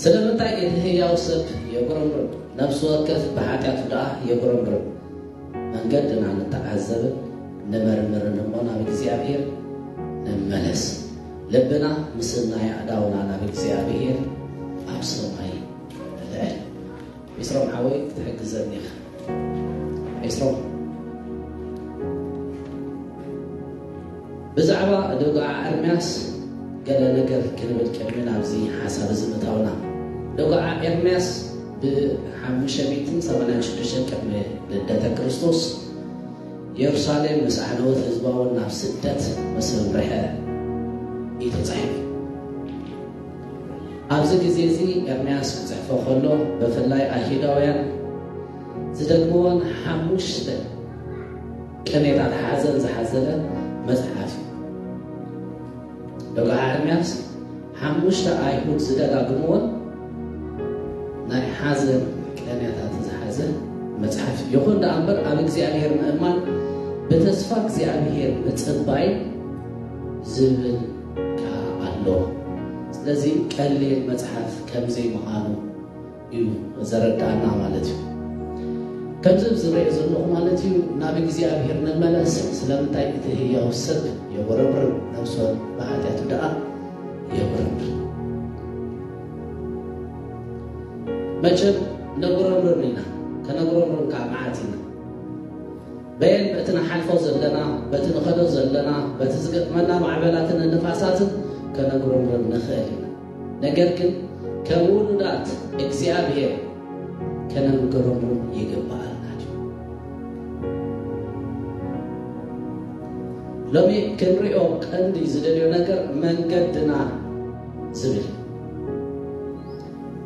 ስለምንታይ እቲ ህያው ሰብ የጉረምርም? ነፍሲ ወከፍ ብሓጢኣቱ ደኣ የጉረምርም። መንገድና ንተዓዘብን ንመርምርን እሞ ናብ እግዚኣብሔር ንመለስ። ልብና ምስናይ ኣእዳውና ናብ እግዚኣብሔር ኣብ ሰማይ ንልዕል። ኤስሮም ሓወይ ክትሕግዘኒ ኢኻ። ኤስሮም፣ ብዛዕባ ደጉዓ ኤርምያስ ገለ ነገር ክንብል ቅድሚ ናብዚ ሓሳብ እዚ ምእታውና። ደጉዓ ኤርምያስ ብ586 ቅድሚ ልደተ ክርስቶስ የሩሳሌም ምስ ዓነወት ህዝባውን ናብ ስደት ምስ ኣምርሐ እዩ ተጻሒፉ። ኣብዚ ግዜ እዚ ኤርምያስ ክጽሕፎ ከሎ ብፍላይ ኣይሁዳውያን ዝደግምዎን ሓሙሽተ ቅኔታት ሓዘን ዝሓዘለ መጽሓፍ እዩ። ደጉዓ ኤርምያስ ሓሙሽተ ኣይሁድ ዝደጋግምዎን ናይ ሓዘን ቅኔታት ዝሓዘ መጽሓፍ እዩ። ይኹን ደኣ እምበር ኣብ እግዚኣብሔር ምእማን ብተስፋ እግዚኣብሔር ምጽባይ ዝብል ከኣ ኣሎ። ስለዚ ቀሊል መጽሓፍ ከም ዘይምዃኑ እዩ ዘረድኣና ማለት እዩ። ከምዚ ዝረአ ዘለኹ ማለት እዩ፣ ናብ እግዚኣብሔር ንመለስ። ስለምንታይ እቲ ህያው ሰብ የጉረምርም፣ ነፍሲ ብሓጢኣቱ ደኣ የጉረምርም። መቸም ነጉረምርም ኢና፣ ከነጉረምርም ከዓ መዓት ኢና። በየን በቲ ንሓልፎ ዘለና፣ በቲ ንኸዶ ዘለና፣ በቲ ዝገጥመና ማዕበላትን ንፋሳትን ከነጉረምርም ንኽእል ኢና። ነገር ግን ከም ውሉዳት እግዚኣብሔር ከነጉረምርም ይግብኣና ድዩ? ሎሚ ክንሪኦ ቀንዲ ዝደልዮ ነገር መንገድና ዝብል።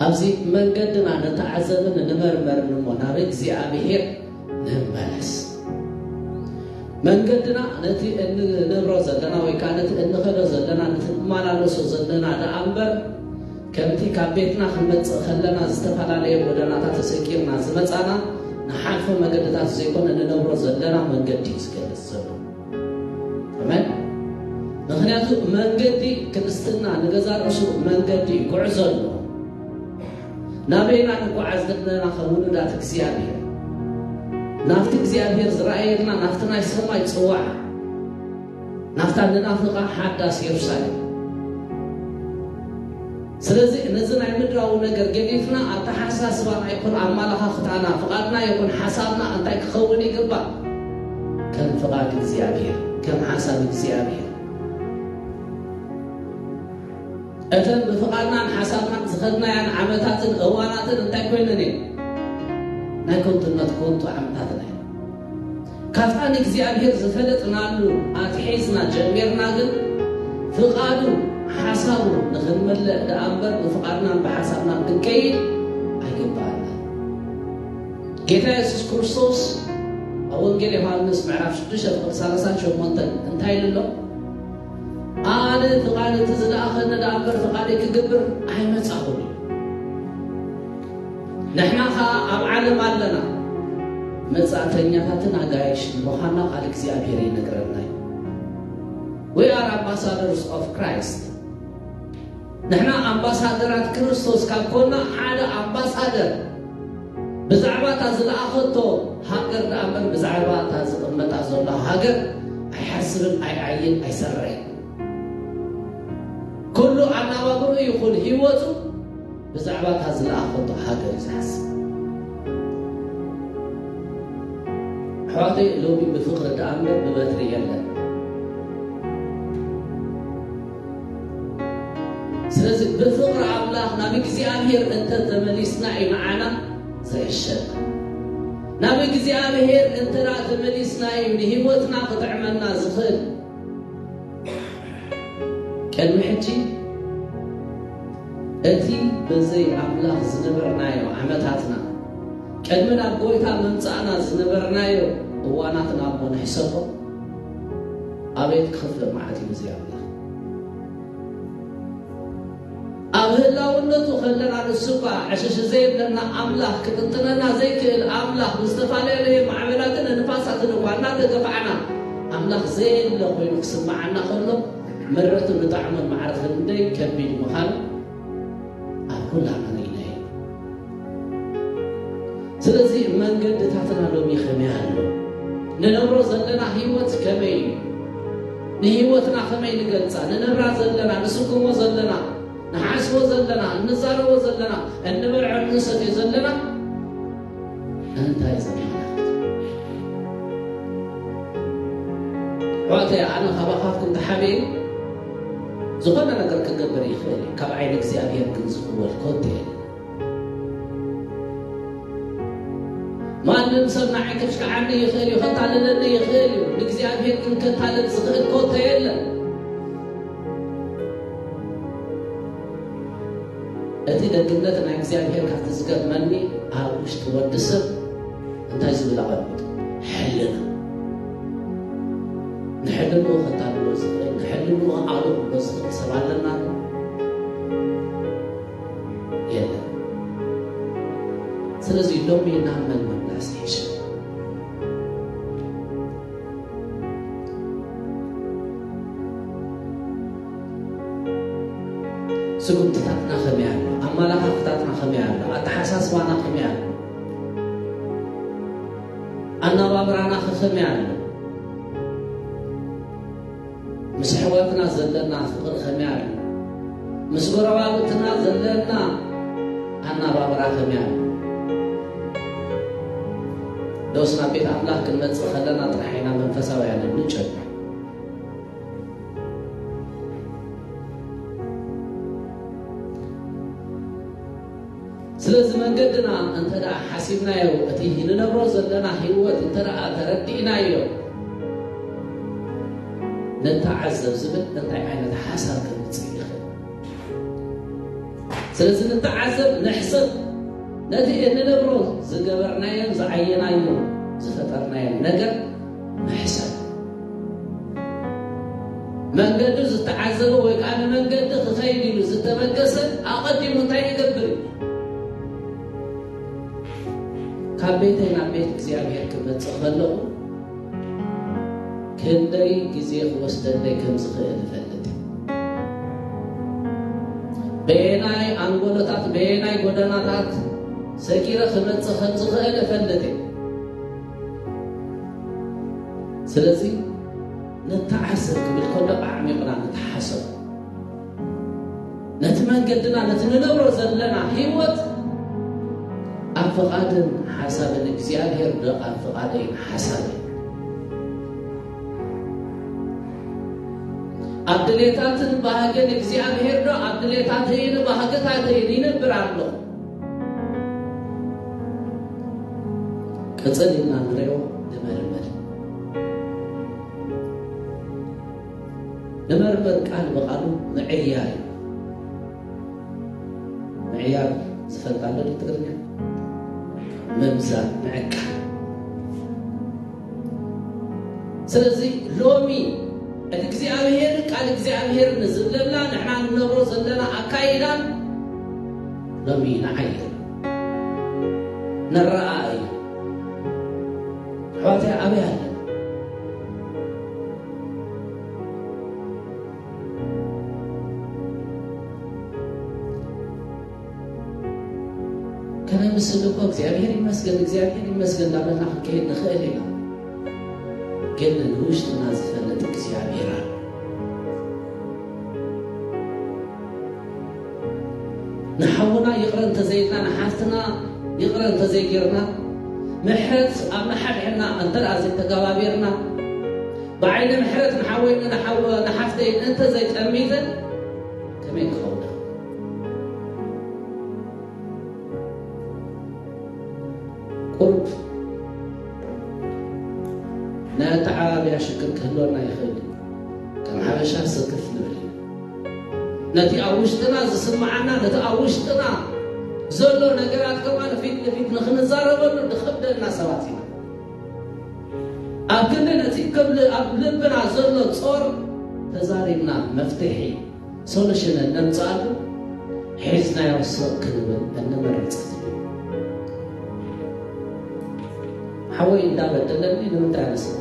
ኣብዚ መንገድና ንተዓዘብን ንመርመርን እሞ ናብ እግዚኣብሔር ንመለስ። መንገድና ነቲ እንነብሮ ዘለና ወይ ከዓ ነቲ እንኸዶ ዘለና፣ ነቲ ንመላለሶ ዘለና ደኣ እምበር፣ ከምቲ ካብ ቤትና ክንመጽእ ከለና ዝተፈላለየ ጎደናታት ተሰጊርና ዝመጻና፣ ንሓልፎ መገድታት ዘይኮነ፣ ንነብሮ ዘለና መንገዲ እዩ ዝገልጽ ዘሎ። ኣሜን። ምኽንያቱ መንገዲ ክርስትና ንገዛ ርእሱ መንገዲ እዩ፣ ጉዕዞ ኣለዎ። ናበይና ንጓዓዝ ዘለና ከም ውሉዳት እግዚኣብሔር? ናብቲ እግዚኣብሔር ዝረኣየልና፣ ናብቲ ናይ ሰማይ ጽዋዕ፣ ናብታ ንናፍቓ ሓዳስ የሩሳሌም። ስለዚ ነዚ ናይ ምድራዊ ነገር ገዲፍና፣ ኣተሓሳስባና ይኹን ኣመለኻኽታና፣ ፍቓድና ይኹን ሓሳብና እንታይ ክኸውን ይግባእ? ከም ፍቓድ እግዚኣብሔር፣ ከም ሓሳብ እግዚኣብሔር። እተን ብፍቓድናን ሓሳብናን ዝኸድናያን ዓመታትን እዋናትን እንታይ ኮይነን እየን? ናይ ከንቱነት ከንቱ ዓመታትና እየን። ካብታ ንእግዚኣብሔር ዝፈለጥናሉ ኣትሒዝና ጀሚርና ግን፣ ፍቓዱ ሓሳቡ ንኽንምልእ ደኣ እምበር፣ ብፍቓድናን ብሓሳብናን ክንከይድ ኣይግባኣናን። ጌታ የሱስ ክርስቶስ ኣብ ወንጌል ዮሃንስ ምዕራፍ ሽዱሽተ ቁጽሪ ሰላሳን ሸሞንተን እንታይ ኢሉ ኣሎ? ኣነ ፍቓድ እቲ ዝለኣኸኒ ደኣ እምበር ፍቓደይ ክገብር ኣይመጻኹን እዩ። ንሕና ኸኣ ኣብ ዓለም ኣለና፣ መጻእተኛታትን ኣጋይሽን ምዃንና ቃል እግዚኣብሔር ይነግረና እዩ። We are ambassadors of Christ። ንሕና ኣምባሳደራት ክርስቶስ ካብ ኮና፣ ሓደ ኣምባሳደር ብዛዕባ እታ ዝለኣኸቶ ሃገር ደኣ እምበር ብዛዕባ እታ ዝቕመጣ ዘሎ ሃገር ኣይሓስብን፣ ኣይዓይን፣ ኣይሰርሕን። ኩሉ ኣነባብርኡ ይኹን ህይወቱ ብዛዕባ እታ ዝለኣኸቶ ሃገር እዩ ዝሓስብ። ኣሕዋተይ፣ ሎሚ ብፍቕሪ ደኣ እምበር ብበትሪ የለን። ስለዚ ብፍቕሪ ኣምላኽ ናብ እግዚኣብሔር እንተ ተመሊስና እዩ ንዓና ዝሕሸና። ናብ እግዚኣብሔር እንተ ደኣ ተመሊስና እዩ ንህይወትና ክጥዕመና ዝኽእል። ቅድሚ ሕጂ እቲ ብዘይ ኣምላኽ ዝነበርናዮ ዓመታትና፣ ቅድሚ ናብ ጎይታ ምምጻእና ዝነበርናዮ እዋናትና እሞ ንሕሰቦ። ኣቤት ክኸፍእ መዓት እዩ ብዘይ ኣምላኽ። ኣብ ህላውነቱ ከለና ንሱ እኳ ዕሽሽ ዘይብለና ኣምላኽ፣ ክጥንጥነና ዘይክእል ኣምላኽ፣ ብዝተፈላለየ ማዕበላትን ንፋሳትን እኳ እናተገፋዕና ኣምላኽ ዘየለ ኮይኑ ክስምዓና ከሎ፣ ምረቱ ንጣዕሙን ማዕረ ክንደይ ከቢድ ምዃኑ ኣብ ኩላና ርኢናዮ። ስለዚ መንገድታትና ሎሚ ከመይ ኣሎ? ንነብሮ ዘለና ህይወት ከመይ እዩ? ንህይወትና ከመይ ንገልጻ? ንነብራ ዘለና፣ ንስጉሞ ዘለና፣ ንሓስቦ ዘለና፣ እንዛረቦ ዘለና፣ እንበልዖ እንሰትዮ ዘለና እንታይ ዘመላኽት? ኣሕዋተይ፣ ኣነ ካባኻትኩም ተሓቢኤ ዝኾነ ነገር ክገብር ይኽእል እዩ፣ ካብ ዓይኒ እግዚኣብሔር ግን ዝኽወል ኮቴ የለን። ማንም ሰብ ንዓይ ከሽክዓኒ ይኽእል እዩ፣ ከታልለኒ ይኽእል እዩ፣ ንእግዚኣብሔር ግን ከታልል ዝኽእል ኮቴ የለን። እቲ ደግነት ናይ እግዚኣብሔር ካብቲ ዝገርመኒ፣ ኣብ ውሽጢ ወዲ ሰብ እንታይ ዝብል ኣቐምጥ? ሕልና። ንሕልንኡ ከታልሎ ዝኽእል፣ ንሕልንኡ ኣሉ ክብሎ ዝኽእል ሰብ ኣለና? የለን። ስለዚ ሎሚ ናብ መን ምምላስ ይሕሸ? ስጉምትታትና ከመይ ኣሎ? ኣመላኻኽታትና ከመይ ኣሎ? ኣተሓሳስባና ከመይ ኣሎ? ኣነባብራና ከ ከመይ ኣሎ? ምስ ኣሕዋትና ዘለና ፍቕሪ ከመይ ኣሎ? ምስ ጎረባብትና ዘለና ኣነባብራ ከመይ ኣሎ? ዶስ ናብ ቤት ኣምላኽ ክንመጽእ ከለና ጥራሕ ኢና መንፈሳውያን እንጨነቕ? ስለዚ መንገድና እንተ ደኣ ሓሲብናዮ፣ እቲ ንነብሮ ዘለና ህይወት እንተ ደኣ ተረዲእናዮ፣ ንተዓዘብ ዝብል እንታይ ዓይነት ሓሳብ ከምጽእ ይኽእል? ስለዚ ንተዓዘብ፣ ንሕሰብ፣ ነቲ እንነብሮ ዝገበርናዮን ዝዓየናዮን ዝፈጠርናዮን ነገር ንሕሰብ። መንገዱ ዝተዓዘበ ወይ ከዓ ንመንገዲ ክኸይድ ኢሉ ዝተበገሰ ኣቐዲሙ እንታይ ይገብር እዩ? ካብ ቤተይ ናብ ቤት እግዚኣብሔር ክመጽእ ከለኹ ክንደይ ግዜ ክወስደለይ ከም ዝኽእል እፈልጥ። በየናይ ኣንጎሎታት፣ በየናይ ጎደናታት ሰጊረ ክመጽእ ከም ዝኽእል እፈልጥ እየ። ስለዚ ንተዓዘብ ክብል ከሎ ኣዕሚቕና ንተሓሰብ። ነቲ መንገድና፣ ነቲ ንነብሮ ዘለና ህይወት ኣብ ፍቓድን ሓሳብን እግዚኣብሔር ዶ ኣብ ፍቓደይን ሓሳበይን? ኣብ ድሌታትን ባህግን እግዚኣብሔር ዶ ኣብ ድሌታተይን ባህግታተይን ይነብር ኣሎ? ቅጽል ኢልና ንሪኦ፣ ንመርምር። ንመርምር ቃል ብቓሉ ምዕያር እዩ። ምዕያር ዝፈልጥ ኣሎ ድዩ ትግርኛ? ምምዛን፣ ምዕቃን። ስለዚ ሎሚ እቲ እግዚኣብሔር ቃል እግዚኣብሔር ንዝብለና ንሕና ንነብሮ ዘለና ኣካይዳን ሎሚ ንዓይር፣ ንረኣእዮ። ኣሕዋተይ ኣበይ ኣለና? ከነምስል እኮ እግዚኣብሔር ይመስገን፣ እግዚኣብሔር ይመስገን እንዳበልና ክንከይድ ንኽእል ኢና። ግን ንውሽጥና ዝፈልጥ እግዚኣብሔር ኣሎ። ንሓውና ይቕረ እንተዘይልና፣ ንሓፍትና ይቕረ እንተዘይጌርና፣ ምሕረት ኣብ ንሓድሕድና እንተ ደኣ ዘይተጋባቢርና፣ ብዓይኒ ምሕረት ንሓወይን ንሓወ-፣ ንሓፍተይን እንተዘይጠሚተን ከመይ ክኸውን? ቁሩብ ናይ ኣተዓባብያ ሽግር ክህልወና ይኽእል እዩ። ከም ሓበሻ ስክፍ ንብል ኢና። ነቲ ኣብ ውሽጥና ዝስምዓና፣ ነቲ ኣብ ውሽጥና ዘሎ ነገራት ከማን ፊት ንፊት ንኽንዛረበሉ ድኸብደና ሰባት ኢና። ኣብ ክንዲ ነቲ ክብል ኣብ ልብና ዘሎ ጾር ተዛሪብና መፍትሒ ሶሉሽን እነምጽኣሉ ሒዝናዮ ስቕ ክንብል እንመርጽ። ሓወይ እንዳበደለኒ ንምንታይ ኣነስእ?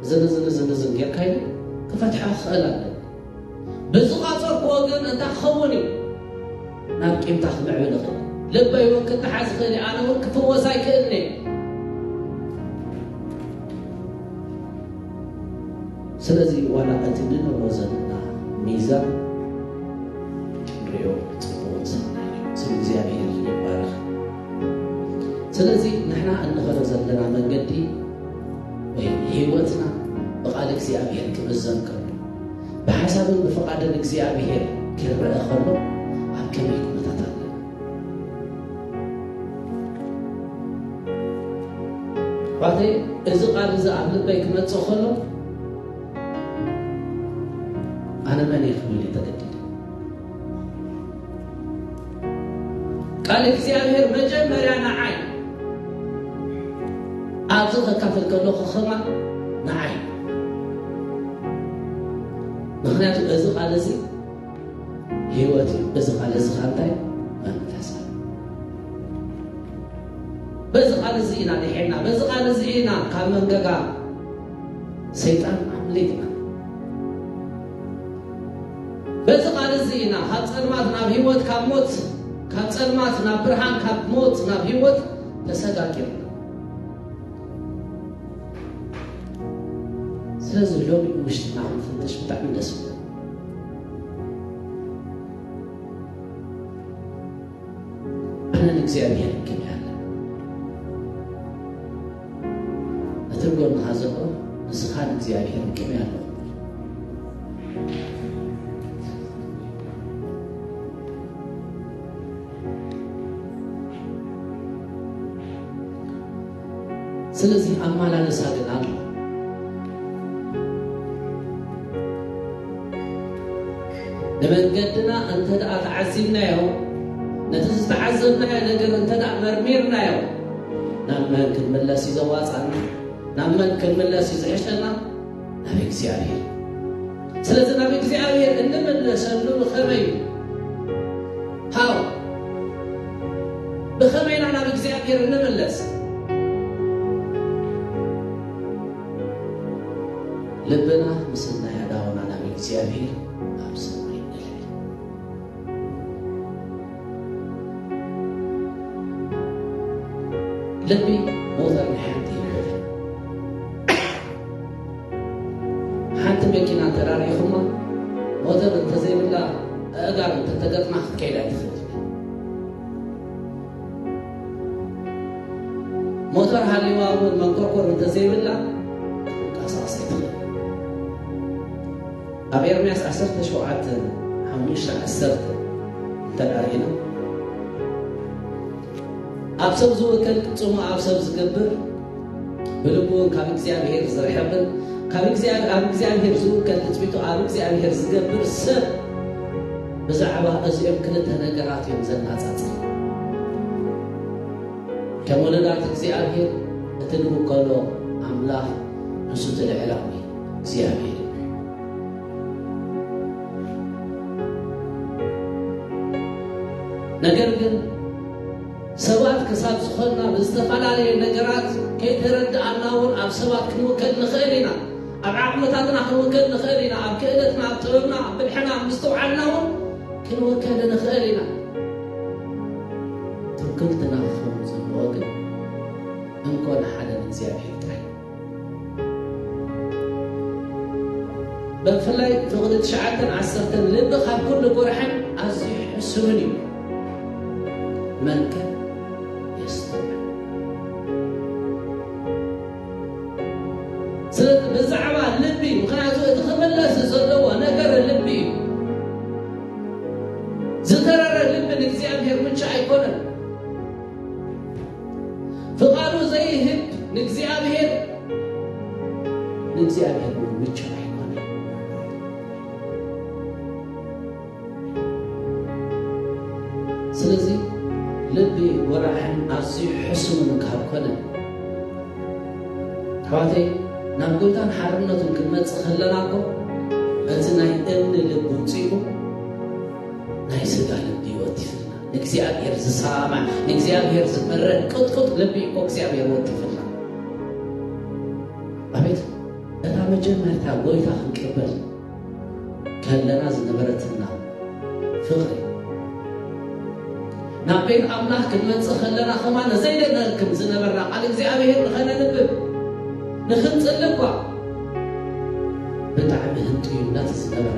ዝን ዝን ዝን ዝን ጌርካ ኢሉ ክፈትሖ ክኽእል ኣለኒ። ብዝቋጸርክዎ ግን እንታይ ክኸውን እዩ? ናብ ቂምታ ክምዕብል ይኽእል። ልበይ እውን ክተሓዝ ይኽእል እዩ፣ ኣነ እውን ክፍወስ ኣይክእልን እየ። ስለዚ ዋላ እቲ ንነብሮ ዘለና ሚዛን ክንሪኦ ጽቡቕን ሰናይን እዩ። ስም እግዚኣብሔር ይባረኽ። ስለዚ ንሕና እንኸዶ ዘለና መንገዲ ወይ ህይወትና ብቓል እግዚኣብሔር ክምዘን ከሎ፣ ብሓሳብን ብፍቓድን እግዚኣብሔር ክረአ ከሎ፣ ኣብ ከመይ ኩነታት ኣለና? ኣሕዋተይ፣ እዚ ቃል እዚ ኣብ ልበይ ክመጽእ ከሎ፣ ኣነ መን እየ ክብል እየ ተገዲደ። ቃል እግዚኣብሔር መጀመርያ ንዓይ፣ ኣብዚ ከካፍል ከለኹ ኸማ ንዓይ። ምኽንያቱ እዚ ቃል እዚ ህይወት እዩ። እዚ ቃል እዚ ኸዓ እንታይ? መንፈስ እዩ። በዚ ቃል እዚ ኢና ድሒና፣ በዚ ቃል እዚ ኢና ካብ መንገጋ ሰይጣን ኣምሊጥና። በዚ ቃል እዚ ኢና ካብ ጸልማት ናብ ህይወት፣ ካብ ሞት፣ ካብ ጸልማት ናብ ብርሃን፣ ካብ ሞት ናብ ህይወት ተሰጋጊርና። ስለዚ ሎሚ ውሽጥና ክንፍትሽ ብጣዕሚ ደስ ይብል። ኣነ ንእግዚኣብሔር ቅንእ ኣለኒ። እቲ ጎንኻ ዘሎ ንስኻ ንእግዚኣብሔር ቅንእ ኣለዎ። ስለዚ ኣመላለሳ ግን ኣሎ። ንመንገድና እንተ ደኣ ተዓዚብናዮ፣ ነቲ ዝተዓዘብናዮ ነገር እንተ ደኣ መርሚርናዮ፣ ናብ መን ክንምለስ እዩ ዘዋጻና? ናብ መን ክንምለስ እዩ ዝሕሸና? ናብ እግዚኣብሔር። ስለዚ ናብ እግዚኣብሔር እንምለሰሉ ብኸመይ እዩ? ሃው፣ ብኸመይ ኢና ናብ እግዚኣብሔር እንምለስ? ልብና ምስ ናይ ኣእዳውና ናብ እግዚኣብሔር ኣብ ሰማይ ንልዕል። ልቢ ሞተር ናይ ሓንቲ ህይወት። ሓንቲ መኪና እንተዳሪኹማ፣ ሞተር እንተዘይብላ፣ ኣእጋር እንተተገጥማ ክትከይድ ኣይትኽእል። ሞተር ሃልይዋ እውን መንኮርኮር እንተዘይብላ፣ ክትንቀሳቐስ ኣይትኽእል። ኣብ ኤርምያስ ዓሰርተ ሸውዓተ፣ ሓሙሽተ፣ ዓሰርተ እንተ ዳሪና፣ ኣብ ሰብ ዝውከል ቅጽሙ ኣብ ሰብ ዝገብር፣ ብልቡ እውን ካብ እግዚኣብሔር ዝርሕቕን፣ ካብ እግዚኣብ-፣ ኣብ እግዚኣብሔር ዝውከል ትጽቢቱ ኣብ እግዚኣብሔር ዝገብር ሰብ፣ ብዛዕባ እዚኦም ክልተ ነገራት እዮም ዘነጻጽር። ከም ወለዳት እግዚኣብሔር እቲ ንውከሎ ኣምላኽ ንሱ እቲ ልዕላዊ እግዚኣብሔር እዩ። ነገር ግን ሰባት ክሳብ ዝኾንና ብዝተፈላለየ ነገራት ከይተረድኣና እውን ኣብ ሰባት ክንውከል ንኽእል ኢና። ኣብ ዓቕምታትና ክንውከል ንኽእል ኢና። ኣብ ክእለትና፣ ኣብ ጥበብና፣ ኣብ ብልሕና፣ ኣብ ምስትውዓልና እውን ክንውከል ንኽእል ኢና። ትውክልትና ክኸውን ዘለዎ ግን እንኮን ሓደ ንእግዚኣብሔር ጥራይ። ብፍላይ ፍቕዲ ትሽዓተን ዓሰርተን ልቢ ካብ ኩሉ ጎርሕን ኣዝዩ ሕሱምን እዩ። መን ከ የስተውዕል? ስለዚ ብዛዕባ ልቢ፣ ምኽንያቱ እቲ ክምለስ ዘለዎ ነገር ልቢ እዩ። ዝተረረ ልቢ ንእግዚኣብሔር ምቹእ ኣይኮነን። ፍቓዱ ዘይህብ ንእግዚኣብሔር፣ ንእግዚኣብሔር እውን ምቹእ ኣይኮነን። ስለዚ ልቢ ጎራሕን ኣዝዩ ሕሱምን ካብ ኮነ፣ ኣሕዋተይ፣ ናብ ጎይታን ሓርነቱን ክንመጽእ ከለና እኮ እቲ ናይ እምኒ ልቢ ውጺኡ ናይ ስጋ ልቢ ወቲፍልና። ንእግዚኣብሔር ዝሰማማዕ፣ ንእግዚኣብሔር ዝምረድ ቅጥቅጥ ልቢ እኮ እግዚኣብሔር ወቲፍልና። ኣቤት፣ እታ መጀመርታ ጎይታ ክንቅበል ከለና ዝነበረትና ፍቕሪ። ናብ ቤት ኣምላኽ ክንመጽእ ከለና ከማን ዘይደነርክም ዝነበርና ቃል እግዚኣብሔር ንኸነንብብ፣ ንኽንጽሊ እኳ ብጣዕሚ ህንጥዩነት ዝነበረ።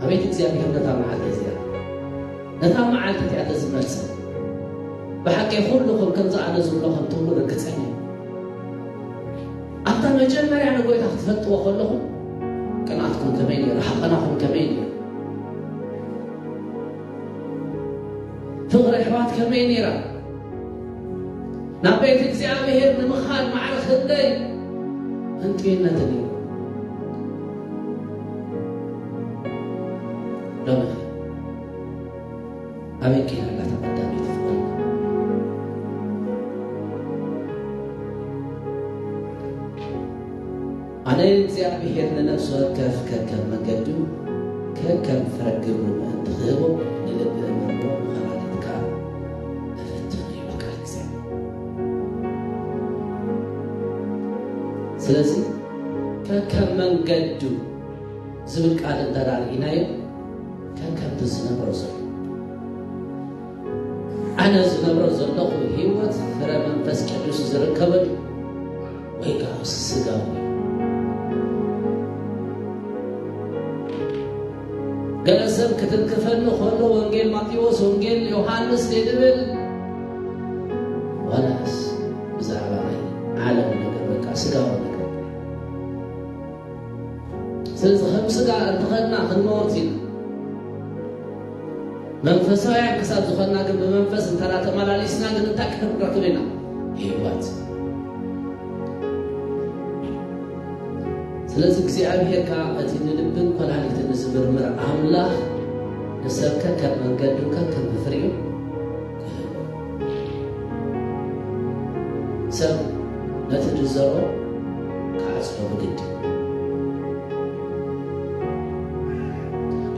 ኣቤት እግዚኣብሔር ነታ መዓልቲ እዚኣ፣ ነታ መዓልቲ እቲኣ ተዝመልሰ፣ ብሓቂ ኩልኹም ከምዚ ኣነ ዝብሎ ከም ትብሉ ርግጸኛ እየ። ኣብታ መጀመርያ ንጎይታ ክትፈልጥዎ ከለኹም ቅንኣትኩም ከመይ ነይሩ? ሃቐናኹም ከመይ ነይሩ? ፍቕሪ ኣሕዋት ከመይ ነይራ? ናብ ቤት እግዚኣብሔር ንምኻድ ማዕረ ክንደይ ህንጥዩነት ነይሩ። ሎሚ ኣበይ ከይና ኣላ እታ ቀዳመይቲ ፍቕሪ? ኣነ እግዚኣብሔር ንነፍሲ ወከፍ ከከም መገዱ ከከም ፍረ ግብሩ ምእንቲ ክህቦ ንልቢ እምርዎ ንኸላሊት ከኣ እፍትኖ ይብል ቃል እግዚኣብሔር። ስለዚ ከከም መንገዱ ዝብል ቃል እንተ ደኣ ርኢናዮ፣ ከከምቲ ዝነብሮ ዘሎ ኣነ ዝነብሮ ዘለኹ ህይወት ፍረ መንፈስ ቅዱስ ዝርከበሉ ወይ ከዓ ስጋዊ። ገለ ሰብ ክትንክፈኒ ከሎ ወንጌል ማቴዎስ፣ ወንጌል ዮሃንስ ድብል ዋላስ ብዛዕባ ናይ ዓለም ነገር በቃ ስጋዊ ነገር። ስለዚ ከም ስጋ እንተኸድና ክንመውት ኢና። መንፈሳውያን ክሳብ ዝኾንና ግን ብመንፈስ እንተና ተመላሊስና ግን እንታይ ክንረክብ ኢና? ህይወት። ስለዚ እግዚኣብሔር ከኣ እቲ ንልብን ኮላሊትን ዝምርምር ኣምላኽ ንሰብ ከከም መንገዱ ከከም ፍሬኡ ክህቦ። ሰብ ነቲ ዝዘርኦ ክዓጽዶ ብግዲ።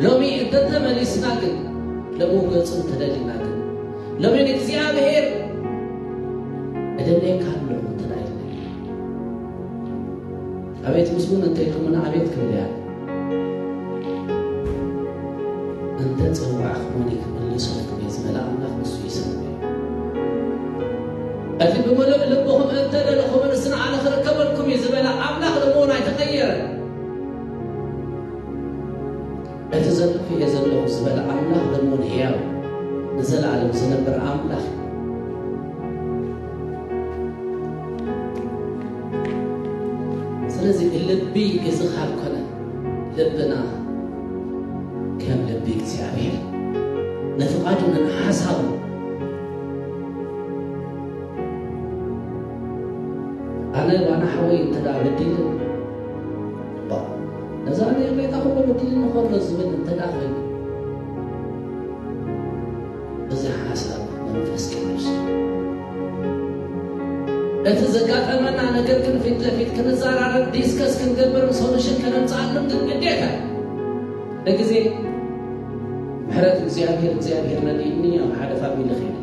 ሎሚ እንተተመሊስና ግን፣ ሎሚ ገጹ እንተደሊና ግን፣ ሎሚ ንእግዚኣብሔር እደልየካ ኣለኹ እንተ ኢልና፣ ኣቤት ምስጉን እንተ ኢልኩምና ኣቤት ክብል እያ። እንተ ጸዋዕኩምኒ ክምልሰልኩም እየ ዝበለ ኣምላኽ ንሱ ይሰምዕ እዩ። እቲ ብምሉእ ልብኹም እንተ ደለኹምንስ ንኣነ ክርከበልኩም እዩ ዝበለ ኣምላኽ ልቡ ኣይተቐየረን። እቲ ዘለኹ እየ ዘለኹ ዝበለ ኣምላኽ ልቡ እውን ህያው ንዘለኣለም ዝነብር ኣምላኽ እዩ። ስለዚ ልቢ እዚ ካብ ኮነ ልብና ከም ልቢ እግዚኣብሔር ንፍቓዱን ንሓሳቡ ኣነ ዋና ሓወይ እንተ ደኣ በዲሉ፣ ባ፣ ነዛ እኔርሌታ ኩሎ በዲሉ ንኸሎ ዝብል እንተ ደኣ ኮይኑ፣ እዚ ሓሳብ መንፈስ ቅዱስ እዩ። እቲ ዘጋጠመና ነገር ግን ፊት ለፊት ክንዘራረብ፣ ዲስከስ ክንገብርን ሶሉሽን ከነምጽኣሉን ግን ግዴታ እዩ። ንግዜ ምሕረት እግዚኣብሔር፣ እግዚኣብሔር ነዲኡኒ ኣብ ሓደ ፋሚሊ ኸይደ።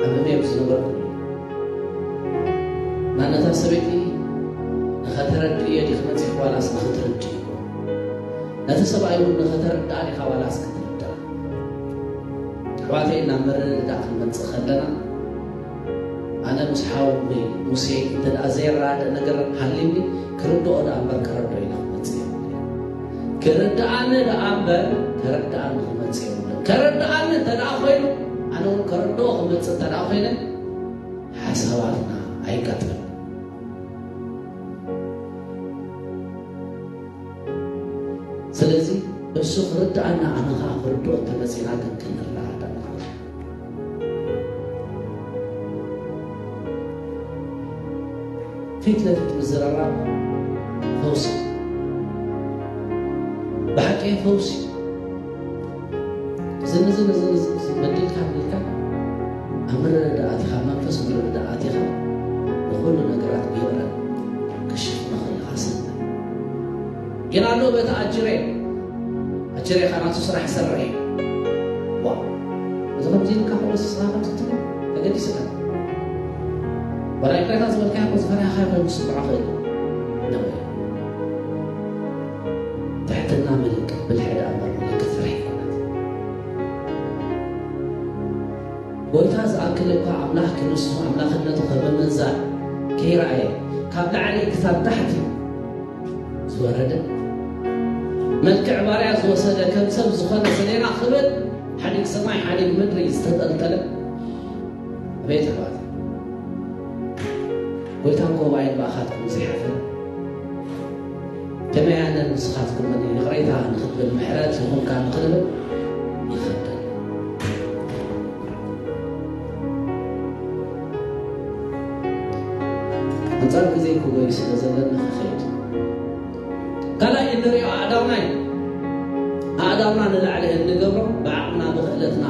ኣብ ህሜ ምስ ነበርኩ፣ ናነታ ሰበይቲ ንኸተረድእዮ ዲኺ መጺኺ ዋላስ ንኽትርድእዮ? ነቲ ሰብኣይ እውን ንኸተረድኣ ዲኻ ዋላስ ክትርድኣ? ኣሕዋተይ፣ ናብ ምርድዳእ ክንመጽእ ከለና፣ ኣነ ምስ ሓወይ ሙሴ እንተ ደኣ ዘይረዳዳእ ነገር ሃልዩኒ፣ ክርድኦ ደኣ እምበር ከረድኦ ኢለ ክመጽእ የብለይን። ክርድኣኒ ደኣ እምበር ከረድኣኒ ክመጽእ የብሉን። ከረድኣኒ እንተ ደኣ ኾይኑ፣ ኣነ እውን ከረድኦ ክመጽእ እንተ ደኣ ኾይነ፣ ሓሳባትና ኣይጋጥምን። ስለዚ እሱ ክርድኣና ኣነ ኸዓ ክርድኦ እንተመጺና ግን ክንረዳዳእ ማለት እዩ። ፊት ለፊት ምዝርራብ ፈውሲ፣ ብሓቂ ፈውሲ። ዝን ዝን ዝን ዝን በዲልካ በዲልካ ኣብ ምርድዳእ ኣቲኻ፣ መንፈስ ምርድዳእ ኣቲኻ ንኹሉ ነገራት ብይቕረ ክሽፍኖ ከለኻ ሰናይ። ግን ኣሎ በቲ ኣጅሬ፣ ኣጅሬ ኸኣ ናቱ ስራሕ ይሰርሕ እዩ። ዋ፣ እዚ ከምዚ ኢልካ ከሎ ንስኻ ከምዚ ትብል ተገዲስካ። ዋላ ይቅሬታ ዝበልካዮ እኮ ዝፈራህካዮ ኮይኑ ክስምዖ ክእል እዩ። ነውሪ። ትሕትና ምልክት ብልሒ ደኣ እምበር ምልክት ጎይታ ዝኣክል እኳ ኣምላኽ ክንሱ ኣምላኽነቱ ከምምንዛዕ ከይረኣየ፣ ካብ ላዕሊ ክሳብ ታሕቲ ዝወረደ፣ መልክዕ ባርያ ዝወሰደ፣ ከም ሰብ ዝኾነ፣ ስሌና ክብል ሓዲግ ሰማይ ሓዲግ ምድሪ ዝተጠልጠለ። ኣቤት ኣሕዋት፣ ጎይታ እኮ ብኣይን ብኣኻትኩም ዘይሓፈረ። ከመይ ኣነ ንስኻትኩም ይቕሬታ ንኽንብል፣ ምሕረት ይኹንካ ንኽንብል ይኸብደን። ኣንጻር ግዜ ክጎይ ስለ ዘለኒ ክኸይድ። ካልኣይ እንሪኦ ኣእዳውና እዩ። ኣእዳውና ንላዕሊ እንገብሮ ብዓቕምና፣ ብኽእለትና፣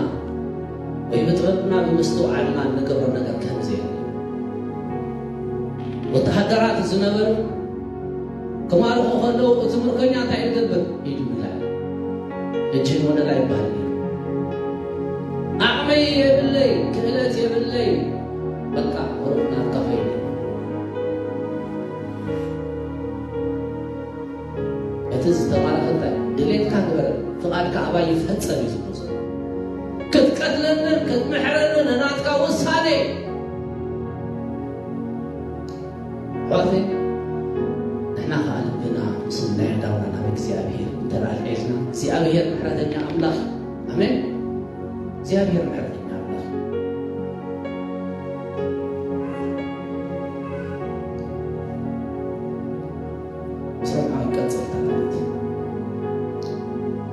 ወይ ብጥበብና፣ ብምስትውዓልና እንገብሮ ነገር ከም ዘየለ። ወተሃደራት ዝነበሩ ክማርኹ ከለዉ እቲ ምርኮኛ እንታይ ይገብር? ኢዱ ንላዕሊ። እጅህን ወደ ላይ ይበሃል ነይሩ። ዓቕመይ የብለይ፣ ክእለት የብለይ፣ በቃ ሩቕ ናትካ ኸይደ። እቲ ዝተማረኸ እንታይ? ድሌትካ ግበር፣ ፍቓድካ ኣባይ ይፈጸም እዩ ዝብሎ ዘሎ። ክትቀትለንን ክትምሕረንን ናትካ ውሳኔ። ኣሕዋተይ፣ ንሕና ኸዓ ልብና ምስ ናይ ኣእዳውና ናብ እግዚኣብሔር እንተ ደኣ ኣልዒልና፣ እግዚኣብሔር ምሕረተኛ ኣምላኽ። ኣሜን። እግዚኣብሔር ምሕረተኛ ኣምላኽ። ስርሖም ይቀጽል።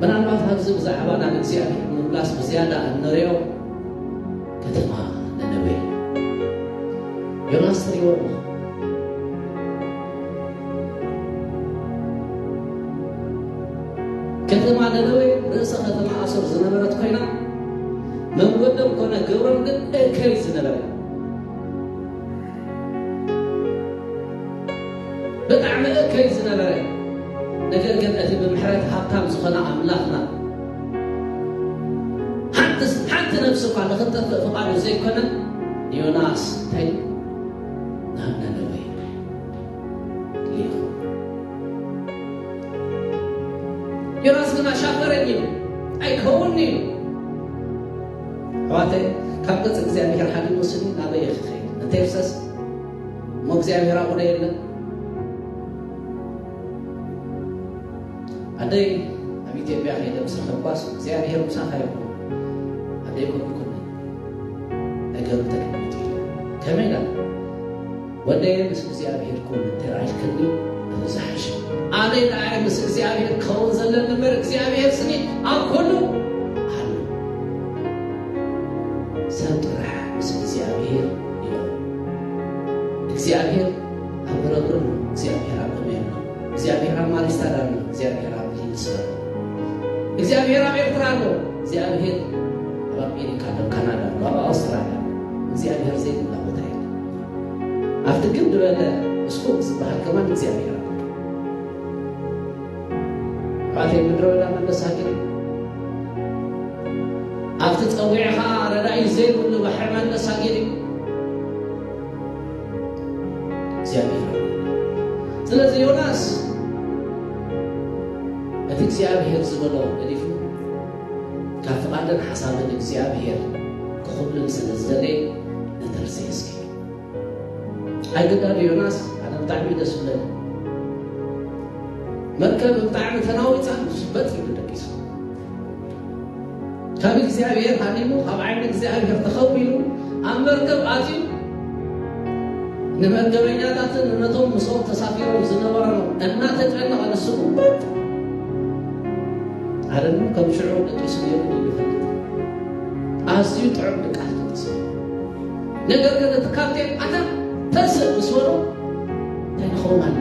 ምናልባት ኣብዚ ብዛዕባ ናብ እግዚኣብሔር ምምላስ ብዝያዳ እንሪኦ ከተማ ነነዌ። ዮናስ ትሪእዎ ኣለኹ። ከተማ ነነዌ ርእሰ ከተማ ኣሶር ዝነበረት ኮይና፣ መንገዶም ኮነ ግብሮም ግን እከይ ዝነበረ፣ ብጣዕሚ እከይ ዝነበረ፣ ነገር ግን እቲ ብምሕረት ሃብታም ዝኾነ ኣምላኽና፣ ሓንቲ፣ ሓንቲ ነፍሲ እኳ ንኽትጠፍእ ፍቓዱ ዘይኮነ፣ ዮናስ እንታይ ናብ ነነዌ ልኢኹ። ዮናስ ግና ሻፈረኝ ኢሉ፣ ኣይከውንን ኢሉ። ኣሕዋተይ፣ ካብ ገጽ እግዚኣብሔር ሓዲሙ ስኒ ናበይ እየ ክኸይድ? ንተርሰስ? እሞ እግዚኣብሔር ኣብኡ ዶ የለን? ኣደይ ኣብ ኢትዮጵያ ከይደ ምስ ረኸብኳስ፣ እግዚኣብሔር ምሳኻ ይኹን፣ ኣደይ ኮንኩኒ፣ ነገሩ ተገሚቱ ኢለ። ከመይ ኢላ? ወደየ ምስ እግዚኣብሔር ኩን እንተ ኢልክኒ፣ እዚ ዝሓሸ። ኣነ ንዓይ ምስ እግዚኣብሔር ክኸውን ዘለኒ እምበር፣ እግዚኣብሔር ስኒ ኣብ ኩሉ ኣሎ። ሰብ ጥራሕ ምስ እግዚኣብሔር ይነብር። እግዚኣብሔር ኣብ ረብርብ ኣሎ፣ እግዚኣብሔር ኣብ እመ ኣሎ፣ እግዚኣብሔር ኣብ ማሪስታድ ኣሎ፣ እግዚኣብሔር ኣብ ሊንስ ኣሎ፣ እግዚኣብሔር ኣብ ኤርትራ ኣሎ፣ እግዚኣብሔር ኣብ ኣሜሪካ ኣሎ፣ ካናዳ ኣሎ፣ ኣብ ኣውስትራልያ ኣሎ። እግዚኣብሔር ዘይብላ ቦታ የለን። ኣብቲ ግብ ዝበለ እስኩ ዝበሃል ከማን እግዚኣብሔር ኣሎ። ኣባቴ ምድረ በዳ መለሳ ግዲ፣ ኣብቲ ጸዊዕኻ ረዳኢ ዘይብሉ ባሕሪ መለሳ ግዲ። እግዚኣብሔር። ስለዚ ዮናስ እቲ እግዚኣብሔር ዝበሎ ገዲፉ፣ ካብ ፍቓድን ሓሳብን እግዚኣብሔር ክኹብልን ስለ ዝደለየ፣ ንተርሴስ ከይዱ። ኣይግዳዱ ዮናስ፣ ኣነ ብጣዕሚ ደስ ዝብለኒ። መርከብ ብጣዕሚ ተናዊጻ፣ ንሱ በጥ ኢሉ ደቂሱ። ካብ እግዚኣብሔር ሃዲሙ፣ ካብ ዓይኒ እግዚኣብሔር ተኸዊሉ፣ ኣብ መርከብ ኣትዩ፣ ንመርከበኛታትን ነቶም ምስኦም ተሳፊሮም ዝነበሮም እናተጨነቐ፣ ንሱ ግን በጥ። ኣደኑ ከም ሽዑ ደቂሱ ነይሩ ድዩ ይፈልጥ? ኣዝዩ ጥዑም ድቃስ ደቂሱ። ነገር ግን እቲ ካፕቴን፣ "ኣታ ተንስእ" ምስ በሎ፣ እንታይ ንኸውን ኣሎ?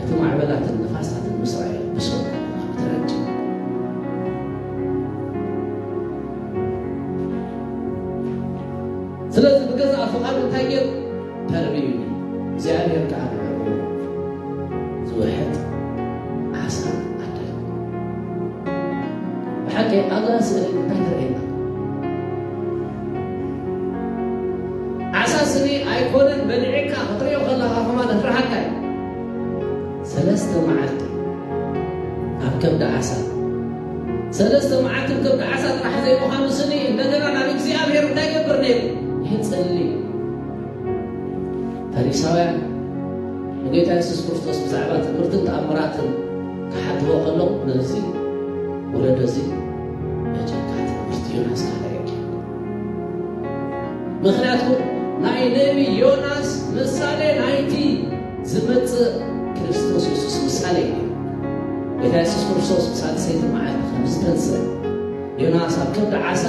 እቲ ማዕበላትን ንፋሳትን ምስ ረኣየ፣ ብሰንኩ ተረድእ። ስለዚ ብገዛእ ፍቓዱ እንታይ ገይሩ? ተርብዩኒ። እግዚኣብሔር ከኣ ንዕኡ ዝውሕጥ ዓሳ ኣዳለ። ብሓቂ ኣብዛ ስእሊ እንታይ ትርእየና? ዓሳ ስኒ ኣይኮነን በሊዕካ ክትርእዮ ከለኻ ከማን እፍርሓካ እዩ። ሰለስተ መዓልቲ ኣብ ከብዲ ዓሳ ሰለስተ መዓልቲ ከብዲ ዓሳ ጥራሕ ዘይምዃኑ ስኒ እንደገና ናብ እግዚኣብሔር እንታይ ገብር ነይሩ? ይጽሊ። ፈሪሳውያን ንጌታ የሱስ ክርስቶስ ብዛዕባ ትምህርትን ተኣምራትን ክሓትዎ ከለዉ፣ ነዚ ወለዶ እዚ በጃካ ትምህርቲ ዮናስ ካልኣይ እኪ። ምኽንያቱ ናይ ነቢ ዮናስ ምሳሌ ናይቲ ዝመጽእ ክርስቶስ የሱስ ምሳሌ እዩ። ጌታ የሱስ ክርስቶስ ብሳልሰይቲ መዓልቲ ከም ዝተንስአ፣ ዮናስ ኣብ ከብዲ ዓሳ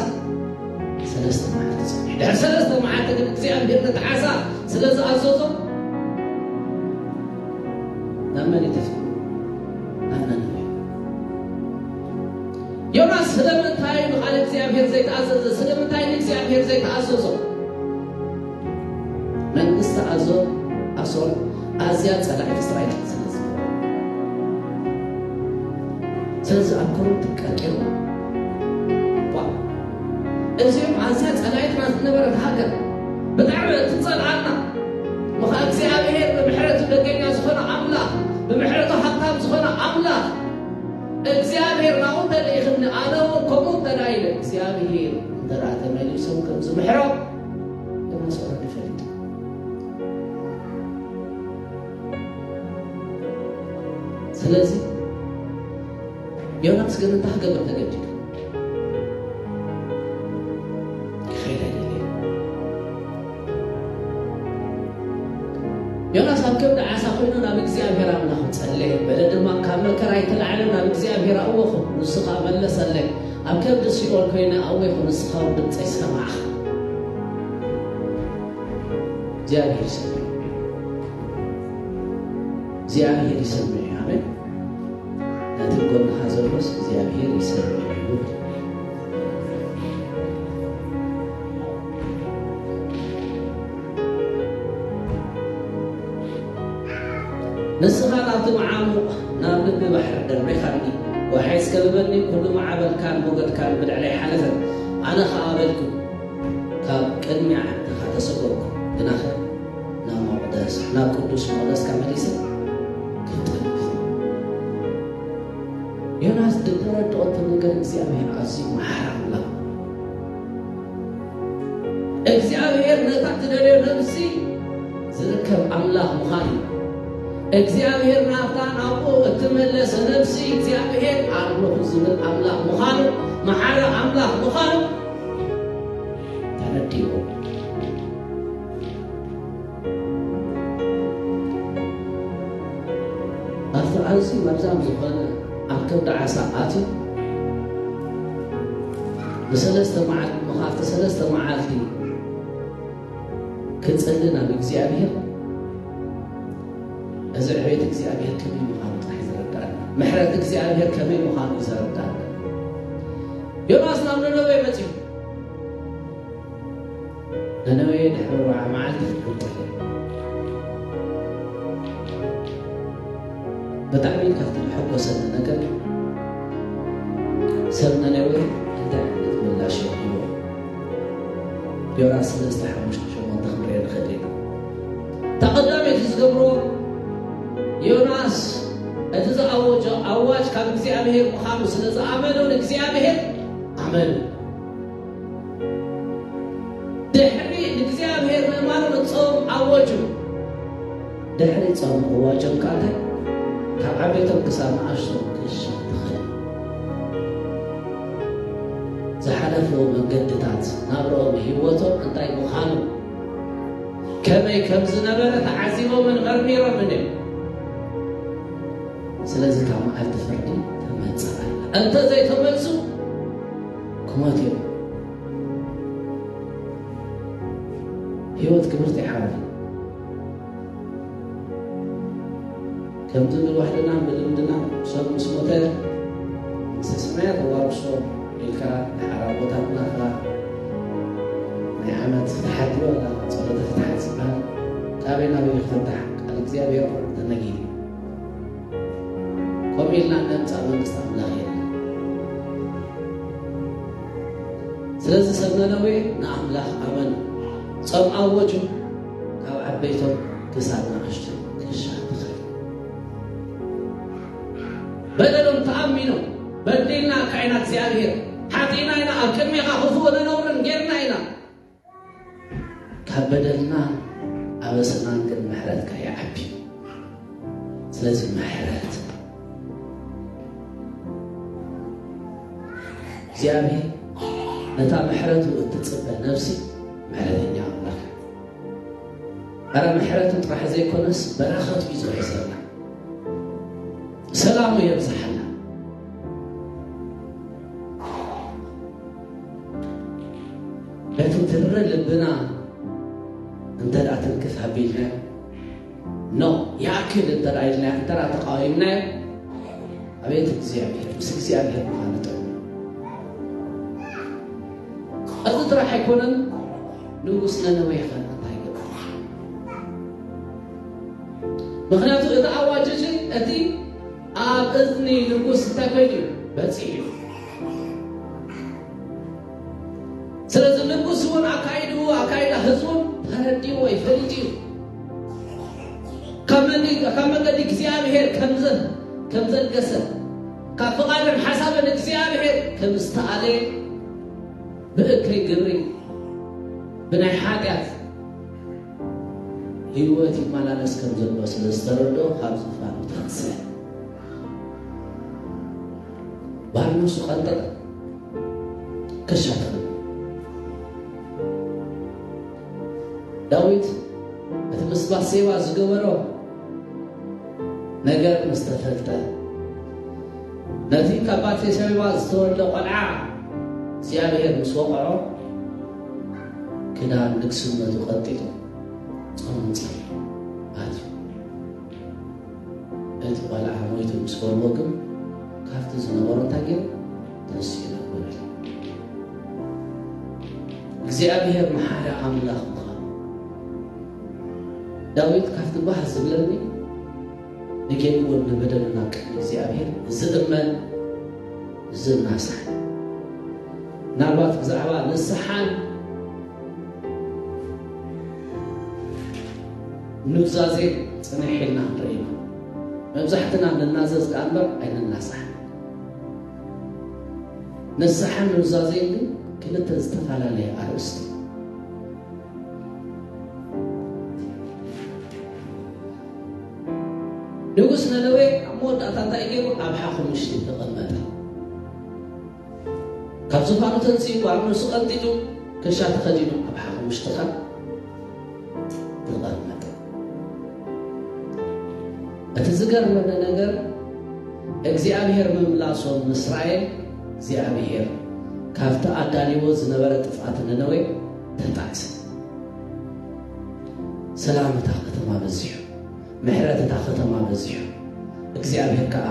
ሰለስተ መዓልቲ ጸኒሑ። ድሕሪ ሰለስተ መዓልቲ ግን እግዚኣብሔር ነቲ ዓሳ ስለ ዝኣዘዞ፣ ናብ መን እዩ ተፊኡ? ናብ ነነዌ። ዮናስ ስለምንታይ ንቓል እግዚኣብሔር ዘይተኣዘዘ? ስለምንታይ ንእግዚኣብሔር ዘይተኣዘዞ? መንግስቲ ኣዞር፣ ኣሶር ኣዝያ ጸላኢት እስራኤል ስለ ዝነበረ። ስለዚ ኣብ ኮረንቲ ቀርቂሩ። ዋ፣ እዚኦም ኣዝያ ጸላኢትና ዝነበረት ሃገር፣ ብጣዕሚ እትጸልኣና፣ ምኻ እግዚኣብሔር ብምሕረቱ ደገኛ ዝኾነ ኣምላኽ፣ ብምሕረቱ ሃብታም ዝኾነ ኣምላኽ፣ እግዚኣብሔር ናብኡ እንተልኢኽኒ፣ ኣነ እውን ከምኡ እንተ ደኣ ኢለ፣ እግዚኣብሔር እንተ ደኣ ተመሊሶም ከም ዝምሕሮም፣ ዮናስ ኦረዲ ፈሊጡ። ስለዚ ዮናስ ግን እንታይ ክገብር ተገዲዱ? ክኸይድ ኣይደለየን። ዮናስ ኣብ ከብዲ ዓሳ ኮይኑ ናብ እግዚኣብሔር ኣምላኹ ጸለየ። በለ ድማ፣ ካብ መከራ ኣይትልዓልን፣ ናብ እግዚኣብሔር ኣእወኹ፣ ንሱ ኸኣ መለሰለይ። ኣብ ከብዲ ሲኦል ኮይነ ኣወይኹ፣ ንስኻ እውን ድምፀይ ሰማዕኻ። እግዚኣብሔር ይሰምዕ። እግዚኣብሔር ይሰምዕ እዩ። ኣሜን። ነቲ ጎንኻ ዘሎስ እግዚኣብሔር ይሰምዕ እዩ። ንስኻ ናብቲ መዓሙቕ፣ ናብ ልቢ ባሕሪ ደርቤኻኒ። ወሓይስ ከልበኒ፣ ኩሉ ማዕበልካን ሞገድካን ብልዕለይ ሓለፈ። ኣነ ኸኣ በልኩ፣ ካብ ቅድሚ ዓድኻ ተሰጎግኩ። ግናኸ ናብ መቕደስ፣ ናብ ቅዱስ መቕደስካ መሊሰ ክጠልብ። ዮናስ ዝተረድኦ እቲ ነገር እግዚኣብሔር ኣዝዩ መሓሪ ኣምላኽ። እግዚኣብሔር ነታ ትደልዮ ነብሲ ዝርከብ ኣምላኽ ምዃኑ እዩ። እግዚኣብሔር ናብታ ናብኡ እትመለስ ነብሲ እግዚኣብሔር ኣለኹ ዝብል ኣምላኽ ምዃኑ፣ መሓሪ ኣምላኽ ምዃኑ ተረዲኡ። ኣብቲ ኣዝዩ መርዛም ዝኾነ ኣብ ከብዲ ዓሳ ኣትዩ ንሰለስተ መዓልቲ፣ መኻፍቲ ሰለስተ መዓልቲ ክጽሊ ናብ እግዚኣብሔር፣ እዚ ዕቤት እግዚኣብሔር ከመይ ምዃኑ ጥራሕ እዩ ዘረዳእና። ምሕረት እግዚኣብሔር ከመይ ምዃኑ እዩ ዘረዳእና። ዮናስ ናብ ነነዌ መጺኡ። ነነዌ ድሕሪ ኣርብዓ መዓልቲ ትግንጠል። ብጣዕሚ ካብቲ ዘሐጎሰኒ ነገር፣ ሰብ ነነዌ እንታይ ዓይነት ምላሽ ይህብዎ? ዮናስ ሰለስተ ሓሙሽተ ሸሞንተ ክንሪኦ ንኽእል ኢና። እታ ቀዳመይቲ ዝገብርዎ፣ ዮናስ እቲ ዝኣወጆ ኣዋጅ ካብ እግዚኣብሔር ምዃኑ ስለ ዝኣመኑ ንእግዚኣብሔር ኣመኑ። ድሕሪ ንእግዚኣብሔር ምእማኖም ጾም ኣወጁ። ድሕሪ ጾም ምእዋጆም ከኣ እንታይ? ካብ ዓበይቶም ክሳብ ንኣሽቶም ክሽፍን ትኽእል። ዝሓለፍዎ መንገድታት፣ ናብርኦም፣ ህይወቶም እንታይ ምዃኑ፣ ከመይ ከም ዝነበረ ተዓዚቦምን መርሚሮምን እዮም። ስለዚ እታ መዓልቲ ፍርዲ ትመጽእ ኣላ። እንተ ዘይተመልሱ ክሞቱ እዮም። ህይወት ክብርቲ ሓወይ፣ ከምቲ ብባህልና ብልምድና ሰብ ምስ ሞተ መንግስተ ሰማያት ኣዋርሶ ኢልካ፣ ደሓር ኣቦታትና ከኣ ናይ ዓመት ፍትሓት እዩ፣ ዋላ ጸሎተ ፍትሓት ዝበሃል ካበይ ናበይ ክፍታሕ ቃል እግዚኣብሔር ተነጊሩ። ከምኡ ኢልና እነምጽእ መንግስቲ ኣምላኽ የለን። ስለዚ ሰብ ነነዌ ንኣምላኽ ኣመኑ። ጾም ኣወጁ፣ ካብ ዓበይቶም ክሳብ ንኣሽቱ ክሻ ትኸል። በደሎም ተኣሚኖም፣ በዲልና ኢና እግዚኣብሔር፣ ሓጢእና ኢና፣ ኣብ ቅድሜኻ ክፉእ ንነብርን ጌርና ኢና። ካብ በደልና ኣበሰናን ግን ምሕረትካ ይዓቢ። ስለዚ ምሕረት እግዚኣብሔር ነታ ምሕረቱ እትጽበ ነፍሲ ምሕረተኛ ኣምላኽ። ኣረ ምሕረቱ ጥራሕ ዘይኮነስ በረኸቱ እዩ ዝውሕሰልና፣ ሰላሙ የብዝሓልና። በቲ ትሪ ልብና እንተ ደኣ ትንክፍ ኣቢልናዮ፣ ኖ ይኣክል እንተ ደኣ ኢልናዮ፣ እንተ ደኣ ተቃዊምናዮ፣ ኣቤት እግዚኣብሔር፣ ምስ እግዚኣብሔር ምዃኑ ጥዑም። እዚ ጥራሕ ኣይኮነን፣ ንጉስ ነነዌ ኸ እንታይ ገበረ? ምኽንያቱ እቲ ኣዋጅ እዚ እቲ ኣብ እዝኒ ንጉስ እንታይ ኮይኑ እዩ? በጺሑ እዩ። ስለዚ ንጉስ እውን ኣካይድኡ፣ ኣካይዳ ህዝቡን ተረዲእዎ እዩ፣ ፈሊጡ እዩ። ካብ መንዲ-፣ ካብ መገዲ እግዚኣብሔር ከም ዘ-፣ ከም ዘልገሰ፣ ካብ ፍቓድን ሓሳብን እግዚኣብሔር ከም ዝተኣለየ፣ ብእከይ ግብሪ፣ ብናይ ሓጢኣት ህይወት ይመላለስ ከም ዘሎ ስለ ዝተረድኦ፣ ካብ ዙፋኑ ተንስአ። ባርነቱ ቀንጠጠ፣ ከሻ ተኸለ። ዳዊት እቲ ምስ ባሴባ ዝገበሮ ነገር ምስ ተፈልጠ፣ ነቲ ካብ ባሴባ ዝተወልደ ቆልዓ እግዚኣብሔር ምስ ወቕዖ፣ ክዳን ንግስነቱ ቀንጢጡ ጾምን ጸሎትን ኣትዩ። እቲ ቆልዓ ሞይቱ ምስ በልዎ ግን፣ ካብቲ ዝነበሮ እንታይ ገይሩ? ተስኢሉ በለ። እግዚኣብሔር መሓሪ ኣምላኽ ምዃኑ። ዳዊት ካብቲ ባህ ዝብለኒ፣ ንጌግኡን ንበደሉን ኣብ ቅድሚ እግዚኣብሔር ዝእመን ዝናሳሕ። ምናልባት ብዛዕባ ንስሓን ኑዛዜን ጽንሕ ኢልና ንርኢ ኢና። መብዛሕትና ንናዘዝ ደኣ እምበር ኣይንናሳሕን። ንስሓን ኑዛዜን ግን ክልተ ዝተፈላለየ ኣርእስቲ። ንጉስ ነነዌ ኣብ መወዳእታ እንታይ ገይሩ? ኣብ ሓኹምሽቲ ተቐመጠ። ካብ ዙፋኑ ተንሲኡ፣ ባርነቱ ቀንጢጡ፣ ክሻ ተኸዲኑ ኣብ ሓኹምሽቲ ኸኣ ተቐመጠ። እቲ ዝገርመኒ ነገር፣ እግዚኣብሔር ምምላሶም ንእስራኤል፣ እግዚኣብሔር ካብቲ ኣዳልይዎ ዝነበረ ጥፍኣት ነነዌ ተጣዕሰ። ሰላም እታ ከተማ በዚሑ፣ ምሕረት እታ ከተማ በዚሑ፣ እግዚኣብሔር ከኣ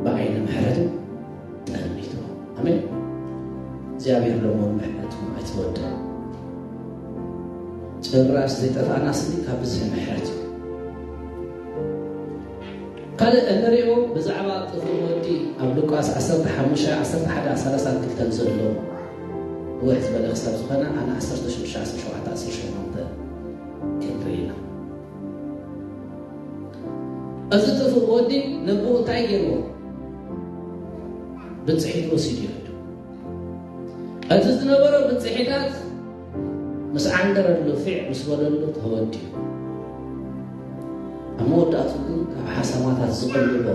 ብዓይኒ ምሕረቱ ጠሚትዎ። ኣሜን። እግዚኣብሔር ሎሞን ምሕረቱ ኣይትወድእ። ጭራሽ ዘይጠፍኣና ስኒ ካብ ብዝሒ ምሕረት እዩ። ካልእ እንሪኦ ብዛዕባ ጥፉእ ወዲ ኣብ ሉቃስ ዓሰርተ ሓሙሽተ፣ ዓሰርተ ሓደ፣ ሰላሳ ክልተን ዘሎ ውሕ ዝበለ ክሳብ ዝኾነ፣ ኣነ ዓሰርተ ሽዱሽተ፣ ዓሰርተ ሸውዓተ፣ ዓሰርተ ሸሞንተ ክንርኢ ኢና። እዚ ጥፉእ ወዲ ነቦኡ እንታይ ገይርዎ? ብጽሒት ወሲዱ ይኸዱ። እቲ ዝነበሮ ብጽሒታት ምስ ዓንደረሉ፣ ፊዕ ምስ በለሉ ተወዲኡ። ኣብ መወዳእቱ ግን ካብ ሓሰማታት ዝቕልቦ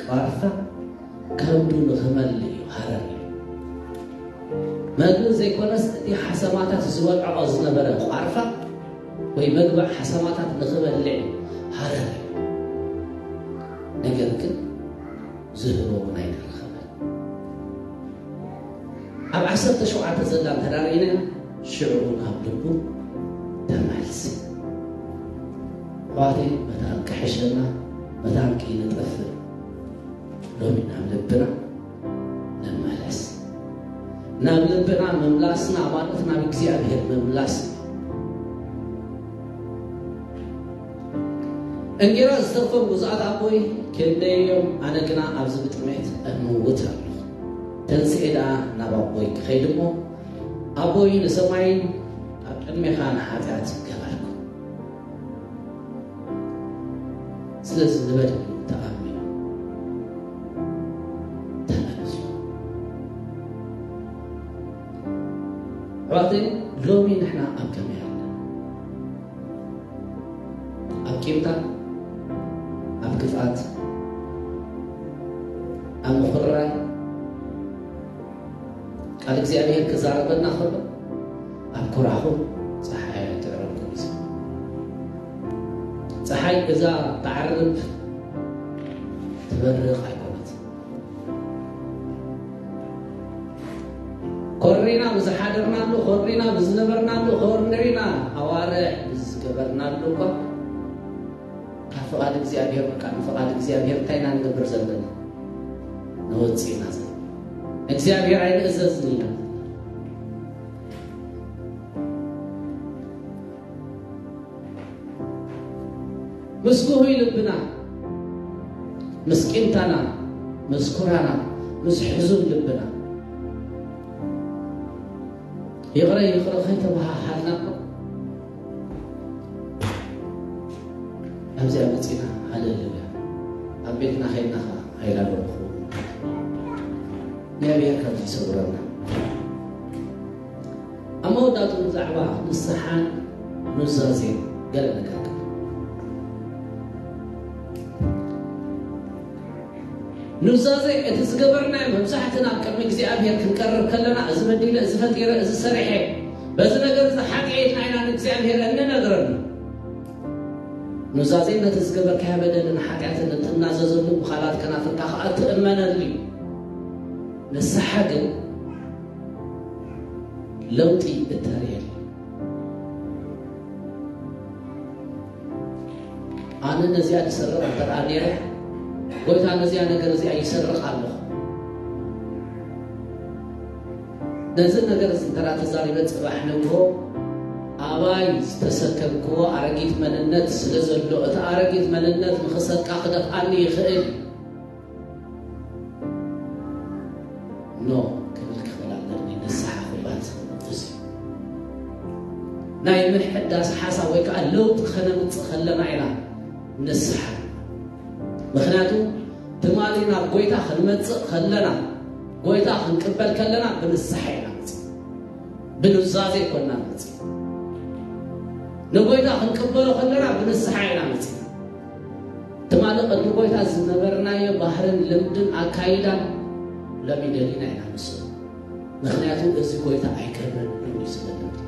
ቋርፋ ከብዱ ንኽመልእ እዩ ሃረር ኢሉ። መግቢ ዘይኮነስ እቲ ሓሰማታት ዝበልዖ ዝነበረ ቋርፋ ወይ መግቢ ሓሰማታት ንኽበልዕ ሃረር ኢሉ። ነገር ግን ዝህቦ እውን ኣይተረኸበን። ኣብ ዓሰርተ ሸውዓተ ዘላ እንተ ደኣ ርኢና፣ ሽዑ ናብ ልቡ ተመልሰ። ኣሕዋተይ፣ መታን ክሕሸና፣ መታን ከይንጠፍእ፣ ሎሚ ናብ ልብና ንመለስ። ናብ ልብና ምምላስና ማለት ናብ እግዚኣብሔር ምምላስ እዩ። እንጌራ ዝተርፎም ግዙኣት ኣቦይ ክንደይ እዮም፣ ኣነ ግና ኣብዚ ብጥሜት እምውት ኣለኹ። ተንስኤ ደኣ ናብ ኣቦይ ክኸይድ እሞ፣ ኣቦይ ንሰማይን ኣብ ቅድሜኻን ሓጢኣት ገበርኩ። ስለዚ ንበደሉ ተኣሚኑ ተመሊሱ። ባትን ሎሚ ንሕና ኣብ ከመይ ኣለና? ኣብ ቂምታ፣ ኣብ ክፍኣት፣ ኣብ ምኹርራይ፣ ቃል እግዚኣብሔር ክዛረበና ከሎ ኣብ ኩራኹም ጸሓይ ኣይትዕረብኩም እዩ። ጸሓይ እዛ ትዓርብ ትበርቕ ኣይኮነት። ኮሪና ብዝሓደርናሉ፣ ኮሪና ብዝነበርናሉ፣ ኮሪና ኣዋርሕ ብዝገበርናሉ እኳ ካብ ፍቓድ እግዚኣብሔር በቃ ንፍቓድ እግዚኣብሔር እንታይ ኢና ንገብር ዘለና? ንወፅእ ኢና ዘለና። እግዚኣብሔር ኣይንእዘዝን ኢና። ምስ ጉሁይ ልብና፣ ምስ ቂምታና፣ ምስ ኩራና፣ ምስ ሕዙን ልብና ይቕረ ይቕረ ከይተባሃሃልና እኮ ኣብዚኣ መፂና። ሃሌሉያ። ኣብ ቤትና ከይድና ኸዓ ሃይላሎ ንኸውን። እግዚኣብሔር ካብዚ ይሰውረና። ኣብ መወዳእትኡ ብዛዕባ ንስሓን ኑዛዜን ገለ ነገር ክብል። ኑዛዜ እቲ ዝገበርናዮ መብዛሕትና ኣብ ቅድሚ እግዚኣብሔር ክንቀርብ ከለና፣ እዚ በዲለ፣ እዚ ፈጢረ፣ እዚ ሰሪሐ፣ በዚ ነገር እዚ ሓጢኤ ኢልና ኢና ንእግዚኣብሔር እንነግረሉ። ኑዛዜ ነቲ ዝገበርካዮ በደልን ሓጢኣትን እትናዘዘሉ፣ ብኻልኣት ከናፍርካ ኸኣ እትእመነሉ እዩ። ንስሓ ግን ለውጢ እተርእየሉ። ኣነ ነዚኣ ዝሰርቕ እንተ ደኣ ነይረ፣ ጎይታ ነዚኣ ነገር እዚኣ ይሰርቕ ኣለኹ። ነዚ ነገር እዚ እንተ ደኣ ተዛሪበ፣ ጽባሕ ንግሆ ኣባይ ዝተሰከምክዎ ኣረጊት መንነት ስለ ዘሎ፣ እቲ ኣረጊት መንነት ንኽሰጣ ክደፍኣኒ ይኽእል። ኖ ክብል ክኽእል ኣለኒ። ንስሓ ክባሃል ዝኽእል እዚ ናይ ምሕዳስ ሓሳብ ወይ ከዓ ለውጢ ከነምፅእ ከለና ኢና ንስሓ። ምኽንያቱ ትማሊ ናብ ጎይታ ክንመፅእ ከለና፣ ጎይታ ክንቅበል ከለና ብንስሓ ኢና መፅእ፣ ብኑዛዜ ኮና መፅእ። ንጎይታ ክንቅበሎ ከለና ብንስሓ ኢና መፅእ። ትማሊ ቅድሚ ጎይታ ዝነበርናዮ ባህርን ልምድን ኣካይዳን ሎሚ ደሊና ኢና ንስኡ። ምኽንያቱ እዚ ጎይታ ኣይከብረንን እዩ ዝብል ልምዲ።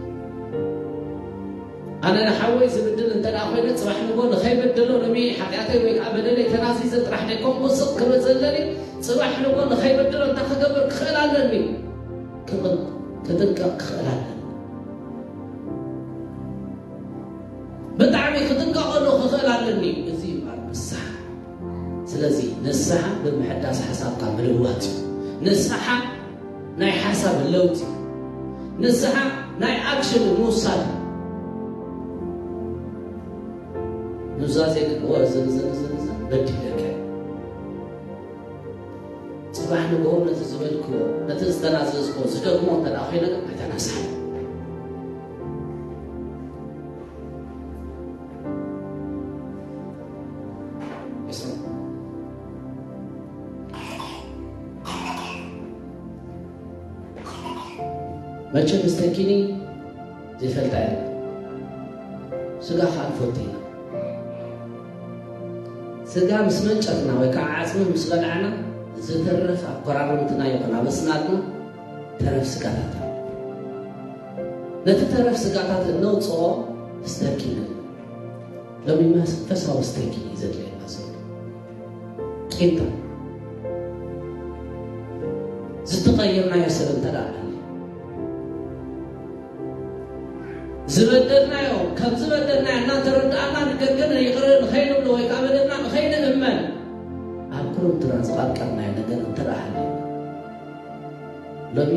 ኣነ ንሓወይ ዝብድል እንተ ደኣ ኮይነ፣ ጽባሕ ንግሆ ንኸይበድሎ ሎሚ ሓጢኣተይ ወይ ከዓ በደለይ ተናዚዘ ጥራሕ ደይኮንኩ ስቕ ክብል ዘለኒ፣ ጽባሕ ንግሆ ንኸይበድሎ እንታይ ክገብር ክኽእል ኣለኒ? ክቕል-፣ ክጥንቀቕ ክኽእል ኣለኒ። ብጣዕሚ ክጥንቀቐሉ ክኽእል ኣለኒ። እዚ ይበሃል ንስሓ። ስለዚ ንስሓ ብምሕዳስ ሓሳብካ ምልዋጥ እዩ። ንስሓ ናይ ሓሳብ ለውጢ እዩ። ንስሓ ናይ ኣክሽን ምውሳድ እዩ። ኑዛዜ ግን፣ "ኦ፣ እዚ፣ እዚ፣ እዚ፣ እዚ በዲለካ እየ። ጽባሕ ንግሆ ነቲ ዝበልክዎ፣ ነቲ ዝተናዘዝክዎ ዝደግሞ እንተ ደኣ ኮይነ ግን ኣይተናስሓ." መቸም ዝተኪኒ ዘይፈልጣ የለን። ስጋ ከዓ ንፈቱ ኢና። ስጋ ምስ መንጨትና ወይ ከዓ ዓፅሚ ምስ በላዕና፣ ዝትረፍ ኣብ ኮራርምትና ይኹን ኣብ ኣስናድና ተረፍ ስጋታት ኣሎ። ነቲ ተረፍ ስጋታት እነውፅኦ ስተኪ ንብል። ሎሚ መንፈሳዊ ስተኪ እዩ ዘድልየና ዘሎ። ቂምታ ዝተቐየርናዮ ሰብ እንተ ደኣ ኣሎ፣ ዝበደልናዮ፣ ከም ዝበደልናዮ እናተረድኣና፣ ነገር ግን ይቕረ ንኸይንብሎ ወይ ከዓ በደልና ንኸይንእመን ኣብ ኩርምትና ዝቐርቀርናዮ ነገር እንተ ደኣ ሃልዩ፣ ሎሚ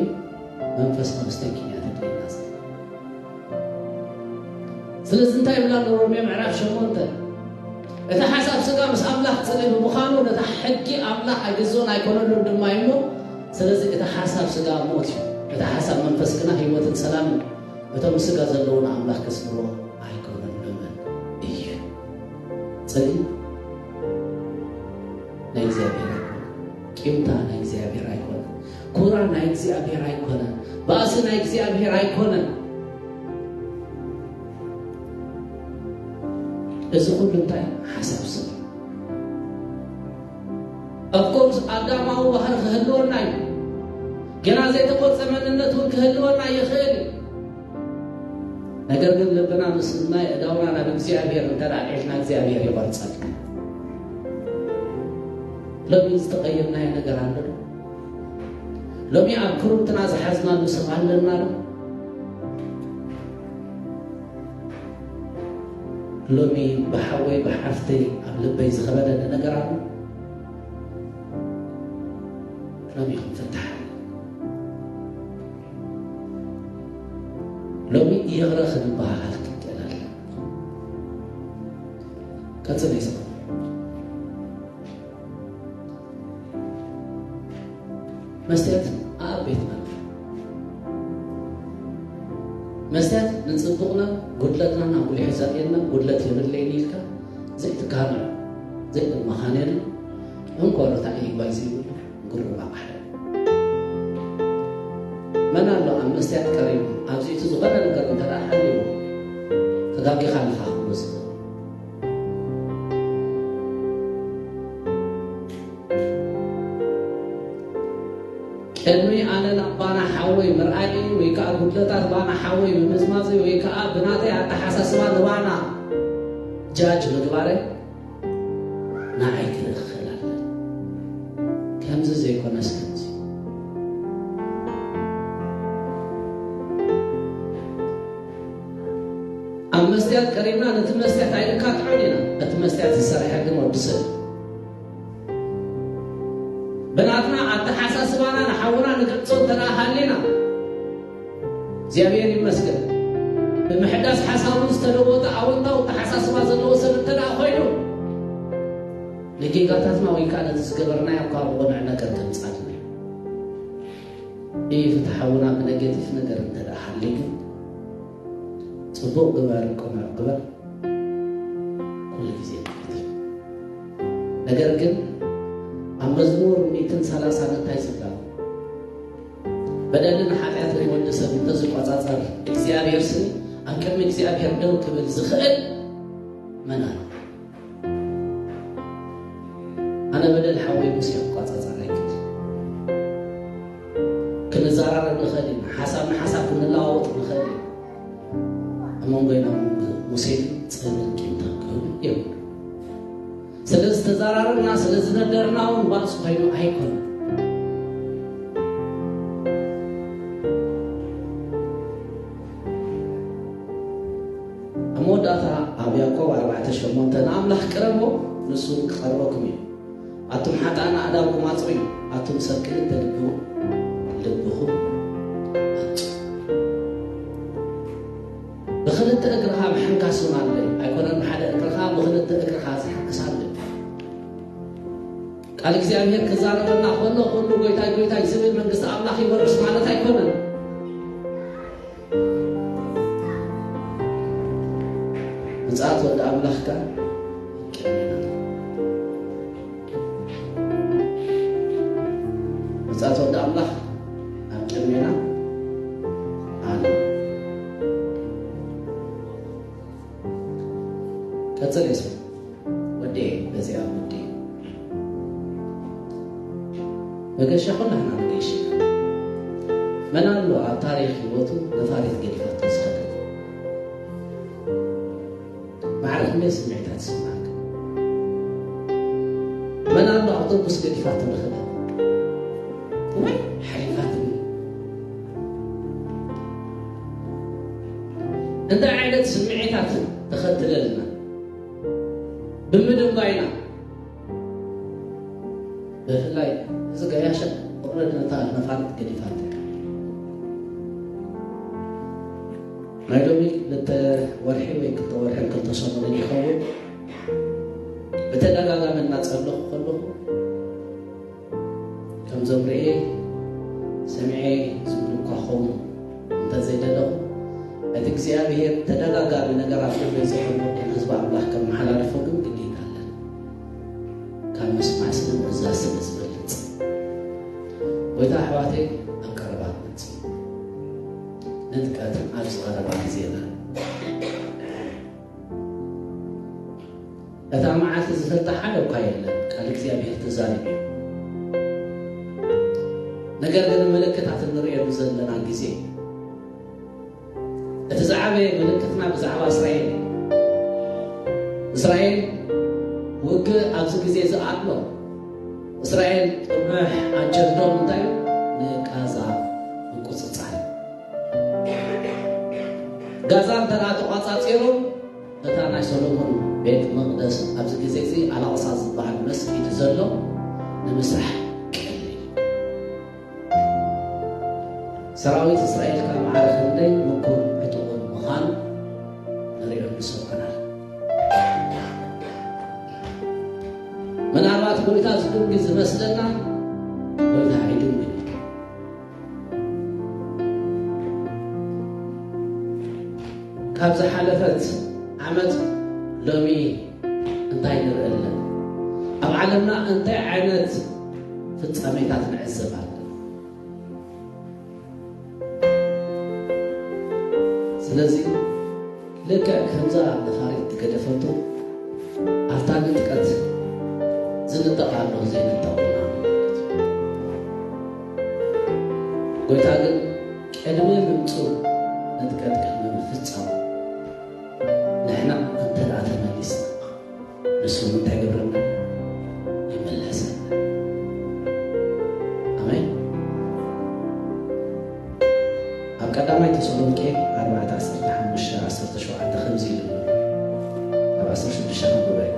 መንፈሳዊ ስተኪ እያ ተድልየና ዘላ። ስለዚ እንታይ ይብላ ኣሎ ሮሜ ምዕራፍ ሸሞንተ? እቲ ሓሳብ ስጋ ምስ ኣምላኽ ጽልኢ ብምዃኑ፣ ነታ ሕጊ ኣምላኽ ኣይግዝኦን ኣይኮነሉን ድማ እዩ እሞ፣ ስለዚ እቲ ሓሳብ ስጋ ሞት እዩ፣ እቲ ሓሳብ መንፈስ ግና ህይወትን ሰላምን እዩ። እቶም ስጋ ዘለዉ ንኣምላኽ ከስምርዎ ኣይኮነሎምን እዩ። ጽልኢ ናይ እግዚኣብሔር ኣይኮነ። ቂምታ ናይ እግዚኣብሔር ኣይኮነ። ኩራ ናይ እግዚኣብሔር ኣይኮነ። ባእሲ ናይ እግዚኣብሔር ኣይኮነን። እዚ ኩሉ እንታይ ሓሳብ ሰብ። ኦፍኮርስ ኣዳማዊ ባህሪ ክህልወና እዩ። ገና ዘይተቆርፀ መንነት እውን ክህልወና ይኽእል እዩ። ነገር ግን ልብና ምስ ናይ እዳውና ናብ እግዚኣብሔር እንተ ኣልዒልና እግዚኣብሔር ይቆርፀልና። ሎሚ ዝተቐየምናዮ ነገር ኣሎ ዶ? ሎሚ ኣብ ክሩምትና ዝሓዝናሉ ሰብ ኣለና ዶ? ሎሚ ብሓወይ ብሓፍተይ ኣብ ልበይ ዝኸበደኒ ነገር ኣሎ? ሎሚ ክንፍታሕ። ሎሚ ይቕረ ክንበሃሃል ክንክእል ኣለና። ቀጽል ይስማ። መስትያት ኣብ ቤትና ኣሎ። መስትያት ንጽቡቕና ጉድለትናን ኣጉሊሑ ዘርእየና፣ ጉድለት የብለይን ኢልካ ዘይትካምዕ፣ ዘይትመኻነሉ፣ እንኮ ርታዒ ይግባይ ዘይብሉ ግሩም ኣቕሓ። መን ኣሎ ኣብ መስትያት ቀሪቡ ኣብዚቱ ዝኾነ ነገር እንተ ደኣ ሃልይዎ ተጋጊኻ ኣለኻ ክብሎ ዝኽእል? ቅድሚ ኣነ ናብ ባና ሓወይ ምርኣይ ወይ ከኣ ጉድለታት ባና ሓወይ ምምዝማዘይ ወይ ከኣ ብናተይ ኣተሓሳስባ ንባና ጃጅ ምግባረይ ንዓይ ክርኢ ክኽእል ኣለኒ። ከምዚ ዘይኮነስ ከምዚ። ኣብ መስትያት ቀሪብና ነቲ መስትያት ኣይንካትዖን ኢና። እቲ መስትያት ዝሰርሐ ግን ወዲ ሰብ እዩ። ብናትና ኣተሓሳስባና ንሓውና ንገልጾ እንተ ደኣ ሃሊና፣ እግዚኣብሔር ይመስገን። ብምሕዳስ ሓሳቡ ዝተለወጠ ኣወንታዊ ኣተሓሳስባ ዘለዎ ሰብ እንተ ደኣ ኮይኑ፣ ንጌጋታትና ወይ ከኣ ነቲ ዝገበርናዮ እኳ ብቕኑዕ ነገር ከምጽኣልና እዩ። ኢፍትሓውና ብነጌቲቭ ነገር እንተ ደኣ ሃልዩ ግን፣ ጽቡቕ ግበር፣ ቅኑዕ ግበር፣ ኩሉ ግዜ ማለት እዩ። ነገር ግን ኣብ መዝሙር ሚእትን ሰላሳን እንታይ ዝብላ? በደልን ሓጢኣትን ወዲ ሰብ እንተዝቆጻጸር፣ እግዚኣብሔር ስኒ ኣብ ቅድሚ እግዚኣብሔር ደው ክብል ዝኽእል መን ኣሎ? ኣነ በደል ሓወይ ሙሴ ክቆጻጸር ኣይክእል። ክንዘራረብ ንኽእል ኢና፣ ሓሳብ ንሓሳብ ክንለዋወጥ ንኽእል ኢና። ኣብ መንጎና ሙሴን ጽልእን ቂም ተንኮልን የብሉ። ስለ ዝተዘራረብና፣ ስለ ዝነደርና እውን ባእሲ ኮይኑ ኣይኮነን። ኣብ መወዳእታ ኣብ ያዕቆብ ኣርባዕተ ሸሞንተ ንኣምላኽ ቅረቦ፣ ንሱ ክቐርበኩም እዩ። ኣቱም ሓጥኣን ኣእዳውኩም ኣጽርዩ፣ ኣቱም ሰብ ክልተ ልቢ እውን ልብኹም ኣጽርዩ። ብኽልተ እግርኻ ምሕንካስ እውን ኣሎ እዩ። ኣይኮነን ብሓደ እግርኻ፣ ብኽልተ እግርኻ ዝሕንክስ ኣሎ እዩ። ቃል እግዚኣብሔር ክዛረበና ከሎ ኩሉ ጎይታይ ጎይታይ ዝብል መንግስቲ ኣምላኽ ይወርስ ማለት ኣይኮነን። ምጽኣት ወዲ ኣምላኽ ከኣ ቅድሜና። ምጽኣት ወዲ ኣምላኽ ኣብ ቅድሜና ኣሎ። ቀጽል የስሙ። ወዲ በዚኣ ወዲ መገሻ ኩላህና ንገሽ። መን ኣሎ ኣብ ታሪኽ ህይወቱ ነፋሪት ገዲፋቶ ዝኸደት? ማዕረ ክንደይ ስምዒታት ዝስማዓካ? መን ኣሎ ኣውቶቡስ ገዲፋቶ ዝኸደት? ወይ ሓሊፋትኒ? እንታይ ዓይነት ስምዒታት ተኸትለልና? ብምድንጓይና። ብፍላይ እዚ ገያሻ ፍቕሪ ነታ ነፋሪት ገዲፋቶ። ናይ ሎሚ ክልተ ወርሒ ወይ ክልተ ወርሕን ክልተ ሰሙንን ይኸውን። ብተደጋጋሚ እናጸለኹ ከለኹ ከምዞም ርእየ ሰሚዐ ዝብሉ እኳ ኸውን እንተዘይደለኹ፣ እቲ እግዚኣብሔር ተደጋጋሚ ነገር ኣብ ልበይ ዘሕልፎ ከም ህዝቢ ኣምላኽ ከመሓላልፎ ግን ግዴታ ኣለኒ። ካብ ምስማዕ ስለ ምእዛዝ ስለ ዝበልጽ። ጎይታ ኣሕዋተይ ኣብ ቀረባ ትመጽእ። ንጥቀት ኣብዚ ቀረባ ግዜና። እታ መዓልቲ ዝፈልጣ ሓደ እኳ የለን። ቃል እግዚኣብሔር ተዛሪቡ እዩ። ነገር ግን ምልክታት እንርእየሉ ዘለና ግዜ እዩ። እቲ ዝዓበየ ምልክትና ብዛዕባ እስራኤል እዩ። እስራኤል ውግእ ኣብዚ ግዜ ዝኣሎ፣ እስራኤል ጥርንሕ ኣጀንድኦም እንታይ እዩ? ንጋዛ ምቁጽጻር። ጋዛ እንተ ደኣ ተቋጻጺሮም፣ እታ ናይ ሰሎሞን ቤት መቕደስ ኣብዚ ግዜ እዚ ኣላቕሳ ዝበሃል መስጊድ ዘሎ ንምስራሕ ቀሊል። ሰራዊት እስራኤል ካብ ማዕረ ክንደይ ምኩር ዕጡቕን ምዃኑ ንሪኦ ንሰምዖናል። ምናልባት ጎይታ ዝድንግል ዝመስለና፣ ጎይታ ኣይድንግልን። ካብ ዝሓለፈት ዓመት ሎሚ እንታይ ንርኢ ኣለና? ኣብ ዓለምና እንታይ ዓይነት ፍጻሜታት ንዕዘብ ኣለና? ስለዚ ልክዕ ከምዛ ነፋሪት ዝገደፈቶ፣ ኣብታ ንጥቀት ዝንጠቕ ኣሎ ዘይንጠቕ ኢና ማለት እዩ። ጎይታ ግን ቅድሚ ምምጽኡ፣ ንጥቀት ቅድሚ ምፍጻሙ፣ ንሕና እንተ ደኣ ተመሊስና፣ ንሱ እንታይ ይገብረና? ይመለሰና። ኣሜን። ኣብ ቀዳማይ ተሰሎንቄ ኣርባዕተ ዓሰርተ ሓሙሽተ ዓሰርተ ሸውዓተ ከምዚ ኢሉ ኣሎ። ኣብ ዓሰርተ ሽዱሽተ ንጉባኤ፣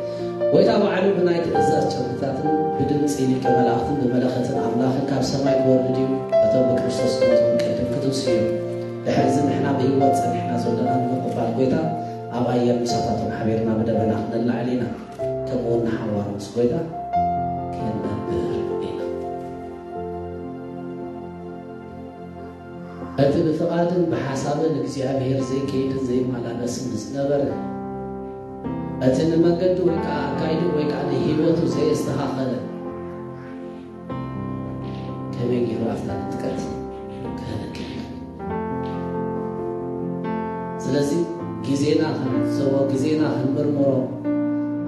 ጎይታ ባዕሉ ብናይ ትእዛዝ ጭርሕታትን ብድምጺ ሊቀ መላእኽትን ብመለኸትን ኣምላኽን ካብ ሰማይ ክወርድ እዩ። እቶም ብክርስቶስ ዝሞቱ ቅድም ክትንስኡ እዮም። ድሕሪ እዚ ንሕና ብህይወት ጸኒሕና ዘለና ንምቕባል ጎይታ ኣብ ኣየር ምሳታቶም ሓቢርና ብደበና ክነላዕል ኢና። ከምኡ እውን ንሓዋሩ ምስ ጎይታ ክንነብር ኢና። እቲ ብፍቓድን ብሓሳብን እግዚኣብሔር ዘይከይድን ዘይመላለስን ዝነበረ፣ እቲ ንመንገዲ ወይ ከዓ ኣካይዱ ወይ ከዓ ንህይወቱ ዘየስተኻኸለ፣ ከመይ ገይሩ ኣብታ ንጥቀት ክህልክ ይኽእል? ስለዚ ግዜና ክንዕዘቦ፣ ግዜና ክንምርምሮ፣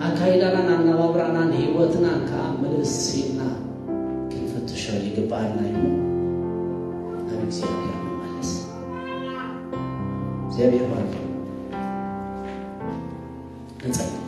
ኣካይዳናን ኣነባብራናን ህይወትናን ከዓ ምልስ ኢልና ክንፍትሾ ይግብኣና እዩ። ናብ እግዚኣብሔር ንመለስ። እግዚኣብሔር ባርክ። ንጸልይ።